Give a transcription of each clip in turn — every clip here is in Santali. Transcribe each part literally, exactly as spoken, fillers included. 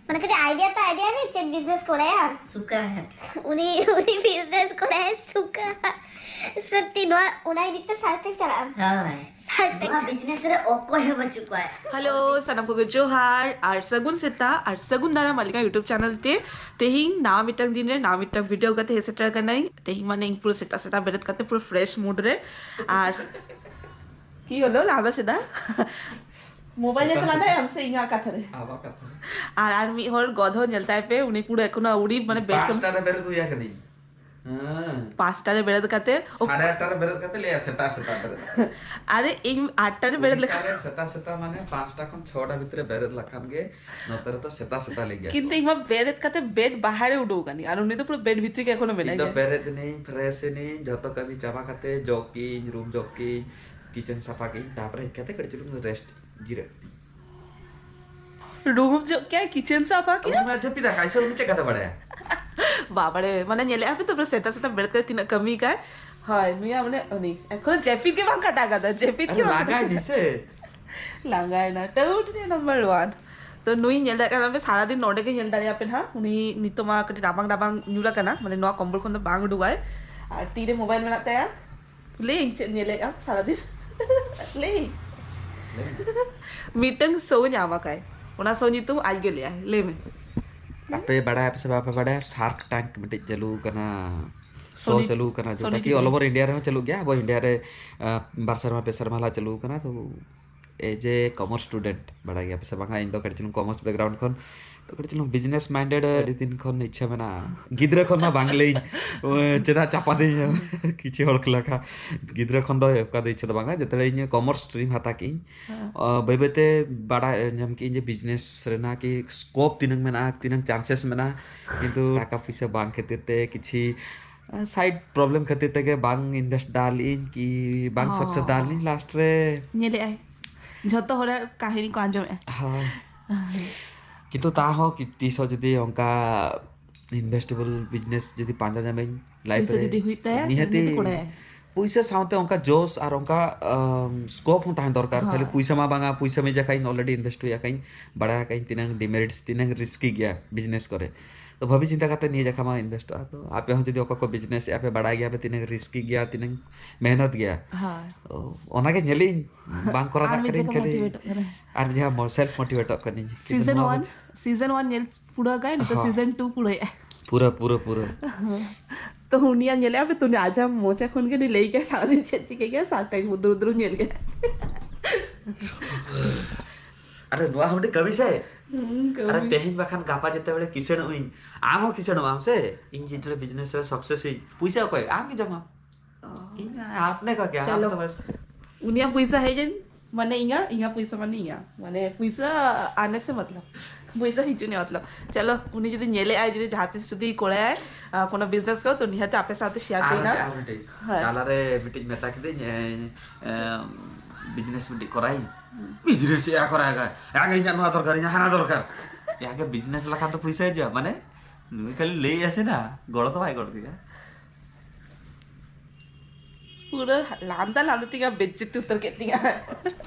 ᱢᱟᱱᱮ ᱠᱟᱹᱴᱤᱡ ᱟᱭᱰᱤᱭᱟ ᱛᱚ, ᱟᱭᱰᱤᱭᱟ ᱢᱮ ᱪᱮᱫ ᱵᱤᱡᱽᱱᱮᱥ ᱠᱚᱨᱟᱭᱟ? ᱥᱩᱠᱟ ᱦᱮ ᱩᱱᱤ ᱩᱱᱤ ᱵᱤᱡᱽᱱᱮᱥ ᱠᱚᱨᱟᱭᱟ ᱥᱩᱠᱟ᱾ ᱥᱚᱛᱛᱤ ᱱᱚᱣᱟ ᱚᱱᱟ ᱤᱫᱤ ᱛᱮ ᱥᱟᱨᱠ ᱴᱮᱝᱠ ᱪᱟᱞᱟᱜᱼᱟ᱾ ᱦᱳᱭ᱾ ᱥᱟᱨᱠ ᱴᱮᱝᱠ᱾ ᱱᱚᱣᱟ ᱵᱤᱡᱽᱱᱮᱥ ᱨᱮ ᱚᱠᱚᱭ ᱦᱚᱸ ᱵᱟᱹᱪᱩᱜ ᱠᱚᱣᱟ᱾ ᱦᱮᱞᱳ, ᱥᱟᱱᱟᱢ ᱠᱚᱜᱮ ᱡᱚᱦᱟᱨ ᱟᱨ ᱥᱟᱹᱜᱩᱱ ᱥᱮᱛᱟᱜ ᱟᱨ ᱥᱟᱹᱜᱩᱱ ᱫᱟᱨᱟᱢ ᱟᱞᱮᱠᱟ YouTube ᱪᱮᱱᱮᱞ ᱛᱮ᱾ ᱛᱮᱦᱮᱧ ᱱᱟᱣᱟ ᱢᱤᱫᱴᱟᱝ ᱫᱤᱱ ᱨᱮ ᱱᱟᱣᱟ ᱢᱤᱫᱴᱟᱝ ᱵᱷᱤᱰᱤᱭᱳ ᱠᱟᱛᱮ ᱦᱮᱡ ᱥᱮᱴᱮᱨ ᱟᱠᱟᱱᱟᱹᱧ᱾ ᱛᱮᱦᱮᱧ ᱢᱟᱱᱮ ᱤᱧ ᱯᱩᱨᱟᱹ ᱥᱮᱛᱟᱜ ᱥᱮᱛᱟᱜ ᱵᱮᱨᱮᱫ ᱠᱟᱛᱮ ᱯᱩᱨᱟᱹ ᱯᱷᱨᱮᱥ ᱢᱩᱰ ᱨᱮ᱾ ᱟᱨ ᱠᱤ ᱦᱚᱞᱳ ᱞᱟᱸᱫᱟ ᱥᱮᱫᱟ ᱢᱳᱵᱟᱭᱤᱞ ᱛᱮ ᱞᱟᱸᱫᱟᱭᱟᱢ ᱥᱮ ᱤᱧᱟᱹᱜ ᱠᱟᱛᱷᱟ ᱨᱮ? ᱟᱵᱟ ᱠᱟᱛᱷᱟ᱾ ᱟᱨ ᱟᱨ ᱢᱤᱫ ᱦᱚᱲ ᱜᱚᱫᱷᱚ ᱧᱮᱞ ᱛᱟᱭ ᱯᱮ, ᱩᱱᱤ ᱯᱩᱨᱟᱹ ᱮᱠᱷᱚᱱᱳ ᱟᱹᱣᱲᱤ ᱢᱟᱱᱮ ᱵᱮᱰ ᱠᱷᱚᱱ ᱯᱟᱸᱪᱴᱟ ᱨᱮ ᱵᱮᱨᱮᱫ ᱦᱩᱭ ᱟᱠᱟᱱᱟᱹᱧ᱾ ᱦᱮᱸ᱾ ᱯᱟᱸᱪᱴᱟ ᱨᱮ ᱵᱮᱨᱮᱫ ᱠᱟᱛᱮ ᱳ, ᱥᱟᱲᱮ ᱟᱴᱴᱟ ᱨᱮ ᱵᱮᱨᱮᱫ ᱠᱟᱛᱮ ᱞᱟᱹᱭᱟ ᱥᱮᱛᱟᱜ ᱥᱮᱛᱟᱜ ᱵᱮᱨᱮᱫ᱾ ᱟᱨᱮ ᱤᱧ ᱟᱴᱴᱟ ᱨᱮ ᱵᱮᱨᱮᱫ ᱩᱲᱤᱥᱥᱟ ᱞᱮᱠᱷᱟᱱ ᱨᱮ ᱥᱮᱛᱟᱜ ᱥᱮᱛᱟᱜ ᱢᱟᱱᱮ ᱯᱟᱸᱪᱴᱟ ᱠᱷᱚᱱ ᱪᱷᱚᱴᱟ ᱵᱷᱤᱛᱨᱤ ᱨᱮ ᱵᱮᱨᱮᱫ ᱞᱮᱠᱷᱟᱱ ᱜᱮ ᱱᱚᱛᱮ ᱨᱮᱫᱚ ᱥᱮᱛᱟᱜ ᱥᱮᱛᱟᱜ ᱞᱮ ᱜᱮᱭᱟ᱾ ᱠᱤᱱᱛᱩ ᱤᱧ ᱢᱟ ᱵᱮᱨᱮᱫ ᱠᱟᱛᱮ ᱵᱮᱰ ᱵᱟᱦᱟᱨᱮ ᱩᱰᱩᱠ ᱟᱠᱟᱱᱤᱧ ᱟᱨ ᱩᱱᱤ ᱫᱚ ᱯᱩᱨᱟᱹ ᱵᱮᱰ ᱵᱷᱤᱛᱨᱤ ᱜᱮ ᱮᱠᱷᱚᱱᱳ ᱢᱮᱱᱟᱭ ᱤᱧ ᱫᱚ ᱜᱮᱭᱟ᱾ ᱵᱮᱨᱮᱫ ᱮᱱᱟᱹᱧ, ᱯᱷᱨᱮᱥ ᱮᱱᱟᱹᱧ, ᱡᱚᱛᱚ ᱠᱟᱹᱢᱤ ᱪᱟᱵᱟ ᱠᱟᱛᱮ ᱡᱚᱜ ᱠᱤᱧ, ᱨᱩᱢ ᱡᱚᱜ ᱠᱤᱧ, ᱠᱤᱪᱮᱱ ᱥᱟᱯᱷᱟ ᱠᱤᱧ, ᱛᱟᱯᱚᱨᱮ ᱦᱮᱡ ᱠᱟᱛᱮ ᱠᱟᱹᱴᱤᱡ ᱪᱩᱞᱩᱝ ᱨᱮᱥᱴ ᱡᱤᱨᱟᱹᱜ᱾ ᱨᱩᱢ ᱡᱚᱜ ᱠᱮᱭᱟ, ᱠᱤᱪᱮᱱ ᱥᱟᱯᱷᱟ ᱠᱮᱭᱟ᱾ ᱩᱱᱤ ᱢᱟ ᱡᱟᱹᱯᱤᱫ ᱟᱠᱟᱫ, ᱥᱮ ᱩᱱᱤ ᱪᱮᱫ ᱠᱟᱛᱮ ᱵᱟᱲᱟᱭᱟ? ᱵᱟᱵᱟᱨᱮ, ᱢᱟᱱᱮ ᱧᱮᱞᱮᱫ ᱟᱯᱮ ᱛᱚ ᱯᱩᱨᱟᱹ ᱥᱮᱛᱟᱜ ᱥᱮᱛᱟᱜ ᱵᱮᱨᱮᱫ ᱠᱟᱛᱮ ᱛᱤᱱᱟᱹᱜ ᱠᱟᱹᱢᱤ ᱠᱟᱭ᱾ ᱦᱳᱭ, ᱱᱩᱭᱟ ᱢᱟᱱᱮ ᱩᱱᱤ ᱮᱠᱷᱚᱱ ᱡᱟᱹᱯᱤᱫ ᱜᱮ ᱵᱟᱝ ᱠᱟᱴᱟ ᱠᱟᱫᱟ, ᱡᱟᱹᱯᱤᱫ ᱜᱮ ᱟᱨᱮ ᱵᱟᱝ ᱠᱟᱴᱟ᱾ ᱞᱟᱸᱜᱟᱭ ᱱᱟᱭ ᱥᱮ? ᱞᱟᱸᱜᱟᱭᱱᱟ, ᱴᱟᱹᱣᱩᱴ ᱨᱮ ᱱᱟᱢᱵᱟᱨ ᱳᱣᱟᱱ᱾ ᱛᱚ ᱱᱩᱭ ᱧᱮᱞ ᱫᱟᱲᱮᱭᱟᱜ ᱠᱟᱱᱟ ᱯᱮ, ᱥᱟᱨᱟᱫᱤᱱ ᱱᱚᱰᱮ ᱜᱮ ᱧᱮᱞ ᱫᱟᱲᱮᱭᱟᱜ ᱯᱮ ᱱᱟᱦᱟᱜ᱾ ᱩᱱᱤ ᱱᱤᱛᱚᱜ ᱢᱟ ᱠᱟᱹᱴᱤᱡ ᱨᱟᱵᱟᱝ ᱨᱟᱵᱟᱝ ᱧᱩᱨ ᱟᱠᱟᱱᱟ, ᱢᱟᱱᱮ ᱱᱚᱣᱟ ᱠᱚᱢᱵᱚᱞ ᱠᱷᱚᱱ ᱫᱚ ᱵᱟᱝ ᱩᱰᱩᱠᱟᱭ᱾ ᱟᱨ ᱛᱤᱨᱮ ᱢᱳᱵᱟᱭᱤᱞ ᱢᱮᱱᱟᱜ ᱛᱟᱭᱟ᱾ ᱞᱟᱹᱭᱟᱹᱧ ᱪᱮᱫ ᱧᱮᱞᱮᱫ ᱟᱢ ᱥᱟᱨᱟᱫᱤᱱ? ᱞᱟᱹᱭᱟᱹᱧ᱾ ᱢᱤᱫᱴᱟᱝ ᱥᱳ ᱧᱟᱢ ᱟᱠᱟᱭ, ᱚᱱᱟ ᱥᱳ ᱧᱩᱛᱩᱢ ᱟᱡ ᱜᱮ ᱞᱟᱹᱭᱟᱭ᱾ ᱞᱟᱹᱭ ᱢᱮ᱾ ᱟᱯᱮ ᱵᱟᱲᱟᱭᱟᱯᱮ ᱥᱮ ᱵᱟᱯᱮ ᱵᱟᱲᱟᱭᱟ, ᱥᱟᱨᱠ ᱴᱮᱝᱠ ᱢᱤᱫᱴᱤᱡ ᱪᱟᱹᱞᱩ ᱠᱟᱱᱟ, ᱥᱳ ᱥᱳᱱᱤ- ᱪᱟᱹᱞᱩ ᱠᱟᱱᱟ, ᱥᱳᱱᱤ ᱡᱮᱴᱟ ᱠᱤ ᱴᱤᱵᱷᱤ ᱚᱞ ᱨᱮ᱾ ᱳᱵᱷᱟᱨ ᱤᱱᱰᱤᱭᱟ ᱨᱮᱦᱚᱸ ᱪᱟᱹᱞᱩᱜ ᱜᱮᱭᱟ, ᱟᱵᱚ ᱤᱱᱰᱤᱭᱟ ᱨᱮ ᱟᱸ, ᱵᱟᱨ ᱥᱮᱨᱢᱟ ᱯᱮ ᱥᱮᱨᱢᱟ ᱞᱟᱦᱟ ᱪᱟᱹᱞᱩ ᱠᱟᱱᱟ᱾ ᱛᱚ ᱮᱡ ᱮ ᱠᱚᱢᱟᱨᱥ ᱥᱴᱩᱰᱮᱱᱴ, ᱵᱟᱲᱟᱭ ᱜᱮᱭᱟ ᱯᱮ ᱥᱮ ᱵᱟᱝᱟ, ᱤᱧ ᱫᱚ ᱠᱟᱹᱴᱤᱡ ᱪᱩᱞᱩᱝ ᱠᱚᱢᱟᱨᱥ ᱵᱮᱠᱜᱨᱟᱣᱩᱱᱰ ᱠᱷᱚᱱ, ᱛᱚ ᱠᱟᱹᱴᱤᱡ ᱪᱩᱞᱩᱝ ᱵᱤᱡᱽᱱᱮᱥ ᱢᱟᱭᱤᱱᱰᱮᱰ ᱟᱹᱰᱤ ᱫᱤᱱ ᱠᱷᱚᱱ ᱤᱪᱪᱷᱟᱹ ᱢᱮᱱᱟᱜᱼᱟ᱾ ᱜᱤᱫᱽᱨᱟᱹ ᱠᱷᱚᱱ ᱢᱟ ᱵᱟᱝ ᱞᱟᱹᱭᱟᱹᱧ, ᱳ, ᱪᱮᱫᱟᱜ ᱪᱟᱯᱟᱫᱤᱧᱟ ᱠᱤᱪᱷᱩ ᱦᱚᱲ ᱠᱚ ᱞᱮᱠᱟ᱾ ᱜᱤᱫᱽᱨᱟᱹ ᱠᱷᱚᱱ ᱫᱚ ᱚᱱᱠᱟ ᱫᱚ ᱤᱪᱪᱷᱟᱹ ᱫᱚ ᱵᱟᱝᱟ, ᱡᱟᱛᱮ ᱤᱧ ᱠᱚᱢᱟᱨᱥ ᱥᱴᱨᱤᱢ ᱦᱟᱛᱟᱣ ᱠᱮᱜᱼᱤᱧ᱾ ᱚ, ᱵᱟᱹᱭ ᱵᱟᱹᱭ ᱛᱮ ᱵᱟᱲᱟᱭ ᱧᱟᱢ ᱠᱮᱜᱼᱤᱧ ᱡᱮ ᱵᱤᱡᱽᱱᱮᱥ ᱨᱮᱱᱟᱜ ᱠᱤ ᱥᱠᱳᱯ ᱛᱤᱱᱟᱹᱝ ᱢᱮᱱᱟᱜᱼᱟ, ᱛᱤᱱᱟᱹᱝ ᱪᱟᱱᱥᱮᱥ ᱢᱮᱱᱟᱜᱼᱟ, ᱠᱤᱱᱛᱩ ᱴᱟᱠᱟ ᱯᱩᱭᱥᱟᱹ ᱵᱟᱝ ᱠᱷᱟᱹᱛᱤᱨ ᱛᱮ, ᱠᱤᱪᱷᱤ ᱥᱟᱭᱤᱰ ᱯᱨᱚᱵᱞᱮᱢ ᱠᱷᱟᱹᱛᱤᱨ ᱛᱮᱜᱮ ᱵᱟᱝ ᱤᱱᱵᱷᱮᱥᱴ ᱫᱟᱲᱮᱭᱟᱜ ᱟᱹᱧ ᱠᱤ ᱵᱟᱝ ᱥᱟᱠᱥᱮᱥ ᱫᱟᱲᱮᱭᱟᱜ ᱟᱹᱧ ᱞᱟᱥᱴ ᱨᱮ᱾ ᱧᱮᱞᱮᱫ ᱟᱭ, ᱡᱷᱚᱛᱚ ᱦᱚᱲᱟᱜ ᱠᱟᱹᱦᱱᱤ ᱠᱚ ᱟᱸᱡᱚᱢᱮᱫᱼᱟ᱾ ᱦᱳᱭ᱾ ᱠᱤᱱᱛᱩ ᱛᱟᱦᱚᱸ ᱠᱤ-, ᱛᱤᱥ ᱦᱚᱸ ᱡᱩᱫᱤ ᱚᱱᱠᱟ ᱤᱱᱵᱷᱮᱥᱴᱮᱵᱚᱞ ᱵᱤᱡᱽᱱᱮᱥ ᱡᱩᱫᱤ ᱯᱟᱸᱡᱟ ᱧᱟᱢᱟᱹᱧ ᱞᱟᱭᱤᱯᱷ ᱯᱩᱭᱥᱟᱹ ᱨᱮ, ᱡᱩᱫᱤ ᱦᱩᱭᱩᱜ ᱛᱟᱭᱟ, ᱱᱤᱦᱟᱹᱛᱤ ᱱᱤᱦᱟᱹᱛᱤ ᱠᱚᱨᱟᱭᱟᱭ᱾ ᱯᱩᱭᱥᱟᱹ ᱥᱟᱶᱛᱮ ᱚᱱᱠᱟ ᱡᱳᱥ ᱟᱨ ᱚᱱᱠᱟ ᱥᱠᱳᱯ ᱦᱚᱸ ᱛᱟᱦᱮᱸ ᱫᱚᱨᱠᱟᱨ᱾ ᱠᱷᱟᱹᱞᱤ ᱦᱳᱭ᱾ ᱯᱩᱭᱥᱟᱹ ᱢᱟ ᱵᱟᱝᱟ, ᱯᱩᱭᱥᱟᱹ ᱢᱤᱫ ᱡᱟᱠᱷᱟᱧ ᱚᱞᱨᱮᱰᱤ ᱤᱱᱵᱷᱮᱥᱴ ᱦᱩᱭ ᱟᱠᱟᱧ, ᱵᱟᱲᱟᱭ ᱟᱠᱟᱧ ᱛᱤᱱᱟᱹᱝ ᱰᱤᱢᱮᱨᱤᱴᱥ, ᱛᱤᱱᱟᱹᱝ ᱨᱤᱥᱠᱤ ᱜᱮᱭᱟ ᱵᱤᱡᱽᱱᱮᱥ ᱠᱚᱨᱮ᱾ ᱛᱚ ᱵᱷᱟᱵᱤ ᱪᱤᱱᱛᱟ ᱠᱟᱛᱮ ᱱᱤᱭᱟᱹ ᱡᱟᱠᱷᱟ ᱢᱟ ᱤᱱᱵᱷᱮᱥᱴᱚᱜᱼᱟ᱾ ᱛᱚ ᱟᱯᱮ ᱦᱚᱸ ᱡᱩᱫᱤ ᱚᱠᱚᱭ ᱠᱚ ᱵᱤᱡᱽᱱᱮᱥ ᱮᱫᱼᱟ ᱯᱮ, ᱵᱟᱲᱟᱭ ᱜᱮᱭᱟ ᱯᱮ ᱛᱤᱱᱟᱹᱝ ᱨᱤᱥᱠᱤ ᱜᱮᱭᱟ, ᱛᱤᱱᱟᱹᱝ ᱢᱮᱦᱱᱚᱛ ᱜᱮᱭᱟ᱾ ᱦᱳᱭ᱾ ᱚ, ᱚᱱᱟᱜᱮ ᱧᱮᱞᱤᱧ, ᱵᱟᱝ ᱠᱚᱨᱟᱣ ᱟᱨ ᱫᱟᱲᱮᱭᱟᱜ ᱢᱤᱫ ᱠᱟᱹᱱᱟᱹᱧ ᱡᱟᱭᱜᱟ ᱠᱷᱟᱹᱞᱤ᱾ ᱢᱳᱴᱤᱵᱷᱮᱴᱚᱜ ᱠᱟᱱᱟ᱾ ᱟᱨ ᱢᱤᱫ ᱡᱟᱦᱟᱸ ᱢᱚ-, ᱥᱮᱞᱯ ᱢᱳᱴᱤᱵᱷᱮᱴᱚᱜ ᱠᱟᱹᱱᱟᱹᱧ᱾ ᱠᱤᱱᱛᱩ ᱥᱤᱡᱚᱱ ᱱᱚᱣᱟ ᱳᱣᱟᱱ, ᱵᱩᱡᱽ- ᱥᱤᱡᱚᱱ ᱳᱣᱟᱱ ᱧᱮᱞ ᱯᱩᱨᱟᱹ ᱠᱟᱭ, ᱱᱤᱛᱚᱜ ᱦᱚᱸ᱾ ᱥᱤᱡᱚᱱ ᱴᱩ ᱯᱩᱨᱟᱹᱭᱮᱫᱼᱟ᱾ ᱯᱩᱨᱟᱹ, ᱯᱩᱨᱟᱹ, ᱯᱩᱨᱟᱹ᱾ ᱛᱚ ᱩᱱᱤᱭᱟᱜ ᱧᱮᱞᱮᱫᱼᱟ ᱯᱮ ᱛᱚ, ᱩᱱᱤ ᱟᱡᱟᱜ ᱢᱚᱪᱟ ᱠᱷᱚᱱ ᱜᱮ ᱩᱱᱤ ᱞᱟᱹᱭ ᱜᱮᱭᱟ, ᱥᱟᱨᱟᱫᱤᱱ ᱪᱮᱫ ᱪᱤᱠᱟᱹᱭ ᱜᱮᱭᱟ, ᱥᱟᱨᱠ ᱴᱮᱝᱠ ᱫᱩᱲᱩᱵ ᱫᱩᱲᱩᱵ ᱧᱮᱞ ᱜᱮᱭᱟ᱾ ᱟᱨᱮ, ᱱᱚᱣᱟ ᱦᱚᱸ ᱢᱤᱫᱴᱮᱱ ᱠᱟᱹᱢᱤ ᱥᱮ᱾ ᱦᱩᱸ, ᱟᱨᱮ, ᱠᱟᱹᱢᱤ᱾ ᱛᱮᱦᱮᱧ ᱵᱟᱠᱷᱟᱱ ᱜᱟᱯᱟ ᱡᱮᱛᱮ ᱵᱮᱲᱮ ᱠᱤᱥᱟᱹᱬᱚᱜ ᱟᱹᱧ, ᱟᱢ ᱦᱚᱸ ᱠᱤᱥᱟᱹᱬᱚᱜ ᱟᱢ ᱥᱮ᱾ ᱤᱧ ᱡᱮᱛᱮ ᱵᱮᱲᱮ ᱵᱤᱡᱽᱱᱮᱥ ᱨᱮ ᱥᱟᱠᱥᱮᱥ ᱤᱧ, ᱯᱩᱭᱥᱟᱹ ᱚᱠᱚᱭ? ᱟᱢ ᱜᱮ ᱡᱚᱢᱟᱢ᱾ ᱚ᱾ ᱤᱧ ᱢᱟ ᱟᱯᱱᱮ ᱠᱚ ᱜᱮ, ᱟᱢ ᱪᱚᱞᱚ᱾ ᱫᱚ ᱵᱟᱥ᱾ ᱩᱱᱤᱭᱟᱜ ᱯᱚᱭᱥᱟ ᱦᱮᱡ ᱮᱱ, ᱢᱟᱱᱮ ᱤᱧᱟᱹᱜ, ᱤᱧᱟᱹᱜ ᱯᱚᱭᱥᱟ ᱢᱟᱱᱮ ᱤᱧᱟᱹᱜ, ᱢᱟᱱᱮ ᱯᱚᱭᱥᱟ ᱟᱱᱮ ᱥᱮ ᱢᱚᱛᱞᱚᱵ, ᱯᱚᱭᱥᱟ ᱦᱤᱡᱩᱜ ᱱᱮ ᱢᱚᱛᱞᱚᱵ᱾ ᱪᱚᱞᱚ, ᱩᱱᱤ ᱡᱩᱫᱤ ᱧᱮᱞᱮᱫ ᱟᱭ, ᱡᱩᱫᱤ ᱡᱟᱦᱟᱸ ᱛᱤᱥ ᱡᱩᱫᱤ ᱠᱚᱨᱟᱭᱟᱭ, ᱟ, ᱠᱳᱱᱳ ᱵᱤᱡᱽᱱᱮᱥ ᱠᱚ, ᱛᱚ ᱱᱤᱦᱟᱹᱛ ᱟᱯᱮ ᱥᱟᱶᱛᱮ ᱥᱮᱭᱟᱨ ᱟᱨ ᱠᱟᱹᱧ ᱱᱟ᱾ ᱢᱤᱫᱴᱮᱡ, ᱟᱨ ᱢᱤᱫᱴᱮᱡ᱾ ᱦᱳᱭ᱾ ᱛᱟᱞᱟᱨᱮ ᱢᱤᱫᱴᱤᱡ ᱢᱮᱛᱟ ᱠᱤᱫᱟᱹᱧ, ᱮ, ᱮ, ᱵᱤᱡᱽᱱᱮᱥ ᱢᱤᱫᱴᱤᱡ ᱠᱚᱨᱟᱭ᱾ ᱵᱤᱡᱽᱱᱮᱥ ᱮ ᱠᱚᱨᱟᱭ ᱜᱟ᱾ ᱟᱜᱮ ᱤᱧᱟᱹᱜ ᱱᱚᱣᱟ ᱫᱚᱨᱠᱟᱨ, ᱤᱧᱟᱹᱜ ᱦᱟᱱᱟ ᱫᱚᱨᱠᱟᱨ᱾ ᱟᱜᱮ ᱵᱤᱡᱽᱱᱮᱥ ᱞᱮᱠᱷᱟᱱ ᱫᱚ ᱯᱚᱭᱥᱟ ᱦᱤᱡᱩᱜᱼᱟ, ᱢᱟᱱᱮ ᱱᱩᱭ ᱠᱷᱟᱹᱞᱤ ᱞᱟᱹᱭ ᱟᱥᱮ ᱱᱟ, ᱜᱚᱲᱚ ᱫᱚ ᱵᱟᱭ ᱜᱚᱲᱚ ᱠᱮᱫᱟ᱾ ᱯᱩᱨᱟᱹ ᱞᱟᱸᱫᱟ ᱞᱟᱸᱫᱟ ᱛᱮᱜᱮ ᱵᱮᱡᱡᱮᱛᱤ ᱩᱛᱟᱹᱨ ᱠᱮᱫ ᱛᱤᱧᱟ᱾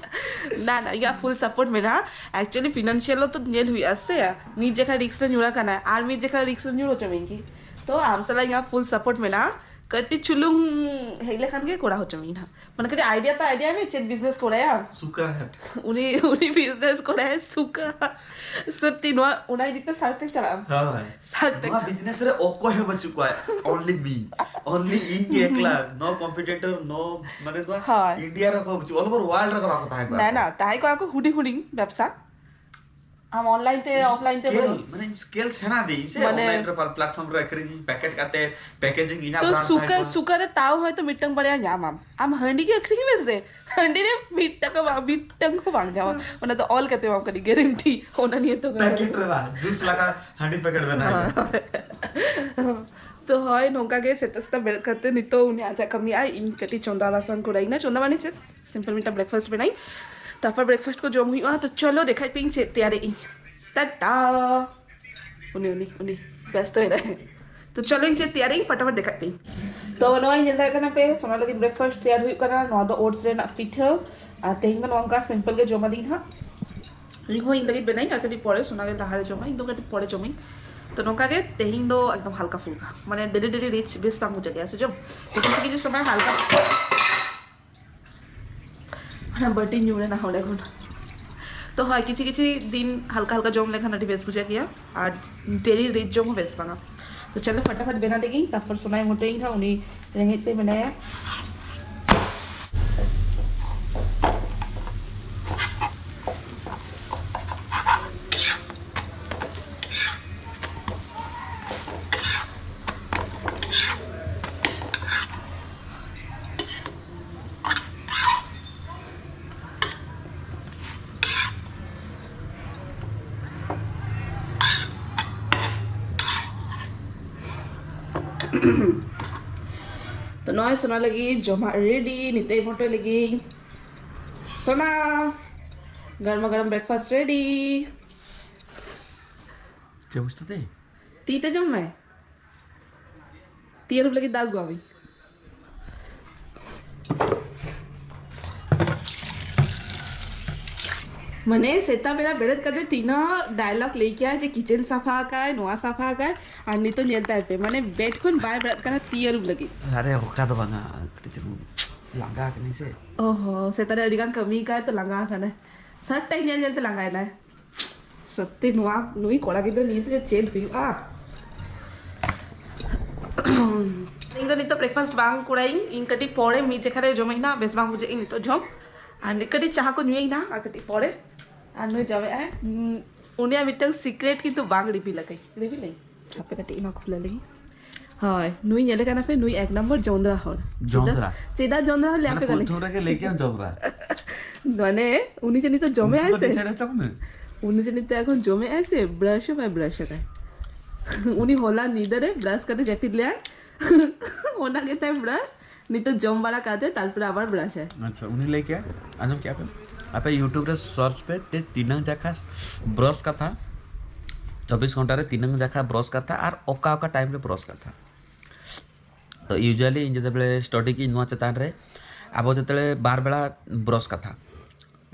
ᱱᱟ, ᱱᱟ, ᱤᱧᱟᱹᱜ ᱯᱷᱩᱞ ᱥᱟᱯᱳᱨᱴ ᱢᱮᱱᱟᱜᱼᱟ᱾ ᱮᱠᱪᱩᱭᱮᱞᱤ ᱯᱷᱤᱱᱟᱱᱥᱤᱭᱟᱞ ᱦᱚᱸ ᱛᱚ ᱧᱮᱞ ᱦᱩᱭᱩᱜᱼᱟ ᱥᱮ, ᱢᱤᱫ ᱡᱟᱭᱜᱟ ᱨᱤᱠᱥ ᱨᱮ ᱧᱩᱨ ᱟᱠᱟᱱᱟ ᱟᱨ ᱢᱤᱫ ᱡᱟᱭᱜᱟ ᱨᱤᱠᱥ ᱨᱮ ᱧᱩᱨ ᱦᱚᱪᱚ ᱢᱮᱭᱟ ᱠᱤ? ᱛᱚ ᱟᱢ ᱥᱟᱞᱟᱜ ᱤᱧᱟᱹᱜ ᱯᱷᱩᱞ ᱥᱟᱯᱳᱨᱴ ᱢᱮᱱᱟᱜᱼᱟ᱾ ᱠᱟᱹᱴᱤᱡ ᱪᱩᱞᱩᱝ ᱦᱮᱡ ᱞᱮᱠᱷᱟᱱ ᱜᱮ ᱠᱚᱨᱟᱣ ᱦᱚᱪᱚ ᱢᱮᱭᱟ ᱦᱟᱸᱜ᱾ ᱢᱟᱱᱮ ᱠᱟᱹᱴᱤᱡ ᱟᱭᱰᱤᱭᱟ ᱛᱚ ᱟᱭᱰᱤᱭᱟ ᱢᱮ, ᱪᱮᱫ ᱵᱤᱡᱽᱱᱮᱥ ᱠᱚᱨᱟᱭᱟ? ᱥᱩᱠᱟ ᱦᱟᱴ᱾ ᱩᱱᱤ, ᱩᱱᱤ ᱵᱤᱡᱽᱱᱮᱥ ᱠᱚᱨᱟᱭ ᱥᱩᱠᱟ᱾ ᱥᱚᱛᱛᱤ ᱱᱚᱣᱟ, ᱚᱱᱟ ᱤᱫᱤ ᱛᱮ ᱥᱟᱨᱠ ᱴᱮᱝᱠ ᱪᱟᱞᱟᱜ ᱟᱢ? ᱦᱳᱭ᱾ ᱥᱟᱨᱠ ᱴᱮᱝᱠ᱾ ᱱᱚᱣᱟ ᱵᱤᱡᱽᱱᱮᱥ ᱨᱮ ᱚᱠᱚᱭ ᱦᱚᱸ ᱵᱟᱹᱪᱩᱜ ᱠᱚᱣᱟ, only me, only ᱤᱧ ᱜᱮ ᱮᱠᱞᱟ, no competitor, no, ᱢᱟᱱᱮ ᱱᱚᱣᱟ ᱦᱳᱭ᱾ ᱤᱱᱰᱤᱭᱟ ᱨᱮ ᱚᱠᱚᱭ ᱵᱟᱹᱪᱩᱜ, all over world ᱨᱮ ᱵᱟᱠᱚ ᱛᱟᱦᱮᱸ ᱠᱚᱜᱼᱟ᱾ ᱱᱟ, ᱱᱟ, ᱛᱟᱦᱮᱸ ᱠᱚᱜᱼᱟ ᱠᱚ ᱦᱩᱰᱤᱧ ᱦᱩᱰᱤᱧ ᱵᱮᱵᱥᱟ᱾ ᱟᱢ ᱚᱱᱞᱟᱭᱤᱱ ᱛᱮ, ᱚᱯᱷᱞᱟᱭᱤᱱ ᱛᱮ ᱥᱠᱮᱞ, ᱵᱚᱞᱚ᱾ ᱢᱟᱱᱮ ᱥᱠᱮᱞ ᱥᱮᱬᱟ ᱫᱤᱧ ᱥᱮ, ᱢᱟᱱᱮ ᱚᱱᱞᱟᱭᱤᱱ ᱨᱮ ᱯᱞᱟᱴᱯᱷᱚᱨᱢ ᱨᱮ ᱟᱹᱠᱷᱨᱤᱧ, ᱯᱮᱠᱮᱴ ᱠᱟᱛᱮ, ᱯᱮᱠᱮᱡᱤᱝ ᱤᱧᱟᱹᱜ ᱛᱚ brand ᱥᱩᱠᱟ, ᱛᱟᱦᱮᱸ ᱠᱚᱜᱼᱟ᱾ ᱥᱩᱠᱟ ᱨᱮ ᱛᱟᱣ ᱦᱚᱭᱛᱚ ᱢᱤᱫᱴᱟᱝ ᱵᱟᱨᱭᱟ ᱧᱟᱢᱟᱢ᱾ ᱟᱢ ᱦᱟᱺᱰᱤ ᱜᱮ ᱟᱹᱠᱷᱨᱤᱧ ᱢᱮ ᱥᱮ, ᱦᱟᱺᱰᱤ ᱨᱮ ᱢᱤᱫ ᱴᱟᱠᱟ ᱵᱟᱝ, ᱢᱤᱫᱴᱟᱝ ᱦᱚᱸ ᱵᱟᱝ ᱧᱟᱢᱟ᱾ ᱚᱱᱟ ᱫᱚ ᱚᱞ ᱠᱟᱛᱮ ᱮᱢᱟᱢ ᱠᱟᱹᱱᱟᱹᱧ, ᱜᱮᱨᱮᱱᱴᱤ᱾ ᱚᱱᱟ ᱱᱤᱭᱮ ᱛᱚ ᱯᱮᱠᱮᱴ ᱨᱮ ᱵᱟᱝ, ᱡᱩᱥ ᱞᱟᱜᱟ ᱦᱟᱺᱰᱤ ᱯᱮᱠᱮᱴ ᱵᱮᱱᱟᱣ ᱦᱩᱭᱩᱜᱼᱟ᱾ ᱛᱚ ᱦᱳᱭ, ᱱᱚᱝᱠᱟ ᱜᱮ ᱥᱮᱛᱟᱜ ᱥᱮᱛᱟᱜ ᱵᱮᱨᱮᱫ ᱠᱟᱛᱮ ᱱᱤᱛᱚᱜ ᱩᱱᱤ ᱟᱡᱟᱜ ᱠᱟᱹᱢᱤ ᱟᱭ, ᱤᱧ ᱠᱟᱹᱴᱤᱡ ᱪᱚᱸᱫᱟ ᱵᱟᱥᱟᱝ ᱠᱚᱨᱟᱣ ᱤᱧ ᱱᱟ᱾ ᱪᱚᱸᱫᱟ ᱢᱟᱱᱮ ᱪᱮᱫ? ᱥᱤᱢᱯᱚᱞ ᱢᱤᱫᱴᱟᱝ ᱵᱨᱮᱠᱯᱷᱟᱥᱴ ᱵᱮᱱᱟᱣ ᱤᱧ, ᱛᱟᱨᱯᱚᱨ ᱵᱨᱮᱠᱯᱷᱟᱥᱴ ᱠᱚ ᱡᱚᱢ ᱦᱩᱭᱩᱜᱼᱟ᱾ ᱛᱚ ᱪᱚᱞᱚ ᱫᱮᱠᱷᱟᱭ ᱯᱮ ᱤᱧ ᱪᱮᱫ ᱛᱮᱭᱟᱨᱮ ᱤᱧ᱾ ᱴᱟᱴᱟ᱾ ᱩᱱᱤ, ᱩᱱᱤ, ᱩᱱᱤ ᱵᱮᱥᱛᱚ ᱮᱱᱟᱭ᱾ ᱛᱚ ᱪᱚᱞᱚ ᱤᱧ ᱪᱮᱫ ᱛᱮᱭᱟᱨᱮ ᱤᱧ ᱯᱷᱟᱴᱟᱯᱷᱟᱴ ᱫᱮᱠᱷᱟᱭ ᱯᱮ ᱤᱧ᱾ ᱛᱚ ᱱᱚᱜᱼᱚᱭ ᱧᱮᱞ ᱫᱟᱲᱮᱭᱟᱜ ᱠᱟᱱᱟ ᱯᱮ, ᱥᱳᱱᱟ ᱞᱟᱹᱜᱤᱫ ᱵᱨᱮᱠᱯᱷᱟᱥᱴ ᱛᱮᱭᱟᱨ ᱦᱩᱭᱩᱜ ᱠᱟᱱᱟ᱾ ᱱᱚᱣᱟ ᱫᱚ ᱳᱴᱥ ᱨᱮᱱᱟᱜ ᱯᱤᱴᱷᱟᱹ᱾ ᱟᱨ ᱛᱮᱦᱮᱧ ᱫᱚ ᱱᱚᱝᱠᱟ ᱥᱤᱢᱯᱚᱞ ᱜᱮ ᱡᱚᱢᱟᱞᱤᱧ ᱦᱟᱸᱜ᱾ ᱤᱧ ᱦᱚᱸ ᱤᱧ ᱞᱟᱹᱜᱤᱫ ᱵᱮᱱᱟᱣᱤᱧ, ᱟᱨ ᱠᱟᱹᱴᱤᱡ ᱯᱚᱨᱮ ᱥᱳᱱᱟ ᱜᱮ ᱞᱟᱦᱟᱨᱮ ᱡᱚᱢᱟ, ᱤᱧ ᱫᱚ ᱠᱟᱹᱴᱤᱡ ᱯᱚᱨᱮ ᱡᱚᱢᱟᱹᱧ᱾ ᱛᱚ ᱱᱚᱝᱠᱟ ᱜᱮ ᱛᱮᱦᱮᱧ ᱫᱚ ᱮᱠᱫᱚᱢ ᱦᱟᱞᱠᱟ ᱯᱷᱩᱞᱠᱟ, ᱢᱟᱱᱮ ᱰᱮᱞᱤ ᱰᱮᱞᱤ ᱨᱤᱪ ᱵᱮᱥ ᱵᱟᱝ ᱵᱩᱡᱷᱟᱹᱜ ᱜᱮᱭᱟ ᱥᱮ ᱡᱚᱢ᱾ ᱛᱚ ᱠᱤᱪᱷᱩ ᱠᱤᱪᱷᱩ ᱥᱚᱢᱚᱭ ᱦᱟᱞᱠᱟ ᱚᱱᱟ ᱵᱟᱹᱴᱤ ᱧᱩ ᱨᱮᱱᱟᱜ ᱚᱸᱰᱮ ᱠᱷᱚᱱ᱾ ᱛᱚ ᱦᱳᱭ, ᱠᱤᱪᱷᱩ ᱠᱤᱪᱷᱩ ᱫᱤᱱ ᱦᱟᱞᱠᱟ ᱦᱟᱞᱠᱟ ᱡᱚᱢ ᱞᱮᱠᱷᱟᱱ ᱟᱹᱰᱤ ᱵᱮᱥ ᱵᱩᱡᱷᱟᱹᱜ ᱜᱮᱭᱟ, ᱟᱨ ᱰᱮᱞᱤ ᱨᱤᱪ ᱡᱚᱢ ᱦᱚᱸ ᱵᱮᱥ ᱵᱟᱝᱟ᱾ ᱛᱚ ᱪᱚᱞᱚ ᱯᱷᱟᱴᱟᱯᱷᱟᱴ ᱵᱮᱱᱟᱣ ᱞᱮᱜᱤᱧ, ᱛᱟᱨᱯᱚᱨ ᱥᱳᱱᱟᱭ ᱢᱚᱴᱚᱭᱤᱧ ᱦᱟᱸᱜ, ᱩᱱᱤ ᱨᱮᱸᱜᱮᱡ ᱛᱮ ᱢᱮᱱᱟᱭᱟ᱾ ᱛᱚ ᱱᱚᱜᱼᱚᱭ ᱥᱳᱱᱟ ᱞᱟᱹᱜᱤᱫ ᱡᱚᱢᱟᱜ ᱨᱮᱰᱤ, ᱱᱤᱛᱚᱜ ᱢᱚᱴᱚᱭ ᱞᱟᱹᱜᱤᱫ᱾ ᱥᱳᱱᱟ, ᱜᱚᱨᱢᱟ ᱜᱚᱨᱚᱢ ᱵᱨᱮᱠᱯᱷᱟᱥᱴ ᱨᱮᱰᱤ᱾ ᱪᱮᱫ ᱵᱩᱡᱽ ᱛᱟᱛᱮ? ᱛᱤ ᱛᱮ ᱡᱚᱢ ᱢᱮ᱾ ᱛᱤ ᱟᱹᱨᱩᱵ ᱞᱟᱹᱜᱤᱫ ᱫᱟᱜ ᱟᱹᱜᱩᱣᱟᱢᱤᱧ᱾ ᱢᱟᱱᱮ ᱥᱮᱛᱟᱜ ᱵᱮᱲᱟ ᱵᱮᱨᱮᱫ ᱠᱟᱛᱮ ᱛᱤᱱᱟᱹᱜ ᱰᱟᱭᱞᱚᱜ ᱞᱟᱹᱭ ᱠᱮᱭᱟ ᱡᱮ ᱠᱤᱪᱮᱱ ᱥᱟᱯᱷᱟ ᱟᱠᱟᱭ, ᱱᱚᱣᱟ ᱥᱟᱯᱷᱟ ᱟᱠᱟᱭ, ᱟᱨ ᱱᱤᱛᱚᱜ ᱧᱮᱞ ᱛᱟᱭ ᱯᱮ, ᱢᱟᱱᱮ ᱵᱮᱰ ᱠᱷᱚᱱ ᱵᱟᱭ ᱵᱮᱨᱮᱫ ᱠᱟᱱᱟ ᱛᱤ ᱟᱹᱨᱩᱵ ᱞᱟᱹᱜᱤᱫ᱾ ᱟᱨᱮ ᱚᱠᱟ ᱫᱚ ᱵᱟᱝᱟ, ᱠᱟᱹᱴᱤᱡ ᱪᱩᱞᱩᱝ ᱞᱟᱸᱜᱟ ᱠᱟᱹᱱᱟᱹᱧ ᱥᱮ᱾ ᱚᱦᱚ, ᱥᱮᱛᱟᱜ ᱨᱮ ᱟᱹᱰᱤ ᱜᱟᱱ ᱠᱟᱹᱢᱤ ᱟᱠᱟᱫ ᱛᱮ ᱞᱟᱸᱜᱟ ᱟᱠᱟᱱᱟᱭ᱾ ᱥᱟᱨᱴᱟᱭ ᱧᱮᱞ ᱧᱮᱞ ᱛᱮ ᱞᱟᱸᱜᱟᱭᱮᱱᱟᱭ᱾ ᱥᱚᱛᱛᱤ ᱱᱚᱣᱟ, ᱱᱩᱭ ᱠᱚᱲᱟ ᱜᱤᱫᱽᱨᱟᱹ ᱱᱤᱭᱟᱹ ᱛᱮ ᱪᱮᱫ ᱦᱩᱭᱩᱜᱼᱟ? ᱤᱧ ᱫᱚ ᱱᱤᱛᱚᱜ ᱵᱨᱮᱠᱯᱷᱟᱥᱴ ᱵᱟᱝ ᱠᱚᱨᱟᱭᱤᱧ, ᱤᱧ ᱠᱟᱹᱴᱤᱡ ᱯᱚᱨᱮ ᱢᱤᱫ ᱡᱮᱠᱷᱟ ᱨᱮ ᱡᱚᱢᱟᱹᱧ ᱱᱟᱜ, ᱵᱮᱥ ᱵᱟᱝ ᱵᱩᱡᱷᱟᱹᱜ ᱤᱧ ᱱᱤᱛᱚᱜ ᱡᱚᱢ᱾ ᱟᱨ ᱠᱟᱹᱴᱤᱡ ᱪᱟᱦᱟ ᱠᱚ ᱧᱩᱭᱟᱹᱧ ᱱᱟᱜ, ᱟᱨ ᱠᱟᱹᱴᱤᱡ ᱯᱚᱨᱮ᱾ ᱟᱨ ᱱᱩᱭ ᱡᱚᱢᱮᱜᱼᱟᱭ᱾ ᱩᱱᱤᱭᱟᱜ ᱢᱤᱫᱴᱟᱝ ᱥᱤᱠᱨᱮᱴ ᱠᱤᱱᱛᱩ ᱵᱟᱝ ᱨᱤᱵᱷᱤᱞ ᱟᱠᱟᱹᱧ, ᱨᱤᱵᱷᱤᱞᱟᱹᱧ᱾ ᱦᱟᱯᱮ ᱠᱟᱹᱴᱤᱡ ᱱᱚᱣᱟ ᱠᱷᱩᱞᱟᱹ ᱞᱮᱜᱮ᱾ ᱦᱳᱭ, ᱱᱩᱭ ᱧᱮᱞᱮ ᱠᱟᱱᱟ ᱯᱮ, ᱱᱩᱭ ᱮᱠ ᱱᱚᱢᱵᱚᱨ ᱡᱚᱸᱫᱽᱨᱟ ᱦᱚᱲ᱾ ᱪᱮᱫᱟᱜ, ᱡᱚᱸᱫᱽᱨᱟ? ᱪᱮᱫᱟᱜ ᱡᱚᱸᱫᱽᱨᱟ ᱦᱚᱲ ᱞᱟᱹᱭ ᱢᱟᱱᱮ ᱟᱯᱮ ᱠᱟᱹᱱᱟᱹᱧ? ᱯᱨᱚᱛᱷᱚᱢ ᱨᱮᱜᱮ ᱞᱟᱹᱭ ᱠᱮᱫᱟᱢ ᱡᱚᱸᱫᱽᱨᱟ᱾ ᱢᱟᱱᱮ, ᱩᱱᱤ ᱡᱟᱹᱱᱤᱡ ᱛᱚ ᱡᱚᱢᱮ ᱩᱱᱠᱩ ᱟᱭ ᱫᱚ ᱥᱮ᱾ Decide ᱦᱚᱪᱚ ᱠᱚᱢᱮ᱾ ᱩᱱᱤ ᱡᱟᱹᱱᱤᱡ ᱛᱚ ᱮᱠᱷᱚᱱ ᱡᱚᱢᱮ ᱟᱭ ᱥᱮ, ᱵᱨᱟᱥ ᱦᱚᱸ ᱵᱟᱭ ᱵᱨᱟᱥ ᱟᱠᱟᱫ᱾ ᱩᱱᱤ ᱦᱚᱞᱟ ᱧᱤᱫᱟᱹ ᱨᱮ ᱵᱨᱟᱥ ᱠᱟᱛᱮ ᱡᱟᱹᱯᱤᱫ ᱞᱮᱭᱟᱭ᱾ ᱚᱱᱟ ᱜᱮ ᱛᱟᱭ ᱵᱨᱟᱥ᱾ ᱱᱤᱛᱚᱜ ᱡᱚᱢ ᱵᱟᱲᱟ ᱠᱟᱛᱮ ᱛᱟᱨᱯᱚᱨᱮ ᱟᱵᱟᱨ ᱵᱨᱟᱥ ᱟᱭ᱾ ᱟᱪᱪᱷᱟ, ᱩᱱᱤ ᱞᱟᱹᱭ ᱠᱮᱜᱼᱟ, ᱟᱸᱡᱚᱢ ᱠᱮᱜᱼᱟ ᱯᱮ? ᱟᱯᱮ YouTube ᱨᱮ search ᱯᱮ, ᱛᱮ ᱛᱤᱱᱟᱹᱝ ᱡᱟᱠᱷᱟ ᱵᱨᱟᱥ ᱠᱟᱛᱷᱟ, ᱪᱚᱵᱵᱤᱥ ᱜᱷᱚᱱᱴᱟ ᱨᱮ ᱛᱤᱱᱟᱹᱝ ᱡᱟᱠᱷᱟ ᱵᱨᱟᱥ ᱠᱟᱛᱷᱟ ᱟᱨ ᱚᱠᱟ ᱚᱠᱟ time ᱨᱮ ᱵᱨᱟᱥ ᱠᱟᱛᱷᱟ᱾ ᱛᱚ ᱤᱭᱩᱡᱩᱣᱟᱞᱤ ᱤᱧ ᱡᱮᱛᱮᱵᱮᱞᱮ ᱥᱴᱟᱰᱤ ᱠᱤᱧ ᱱᱚᱣᱟ ᱪᱮᱛᱟᱱ ᱨᱮ, ᱟᱵᱚ ᱡᱮᱛᱮᱵᱮᱞᱮ ᱵᱟᱨ ᱵᱮᱲᱟ ᱵᱨᱚᱥ ᱠᱟᱛᱷᱟ,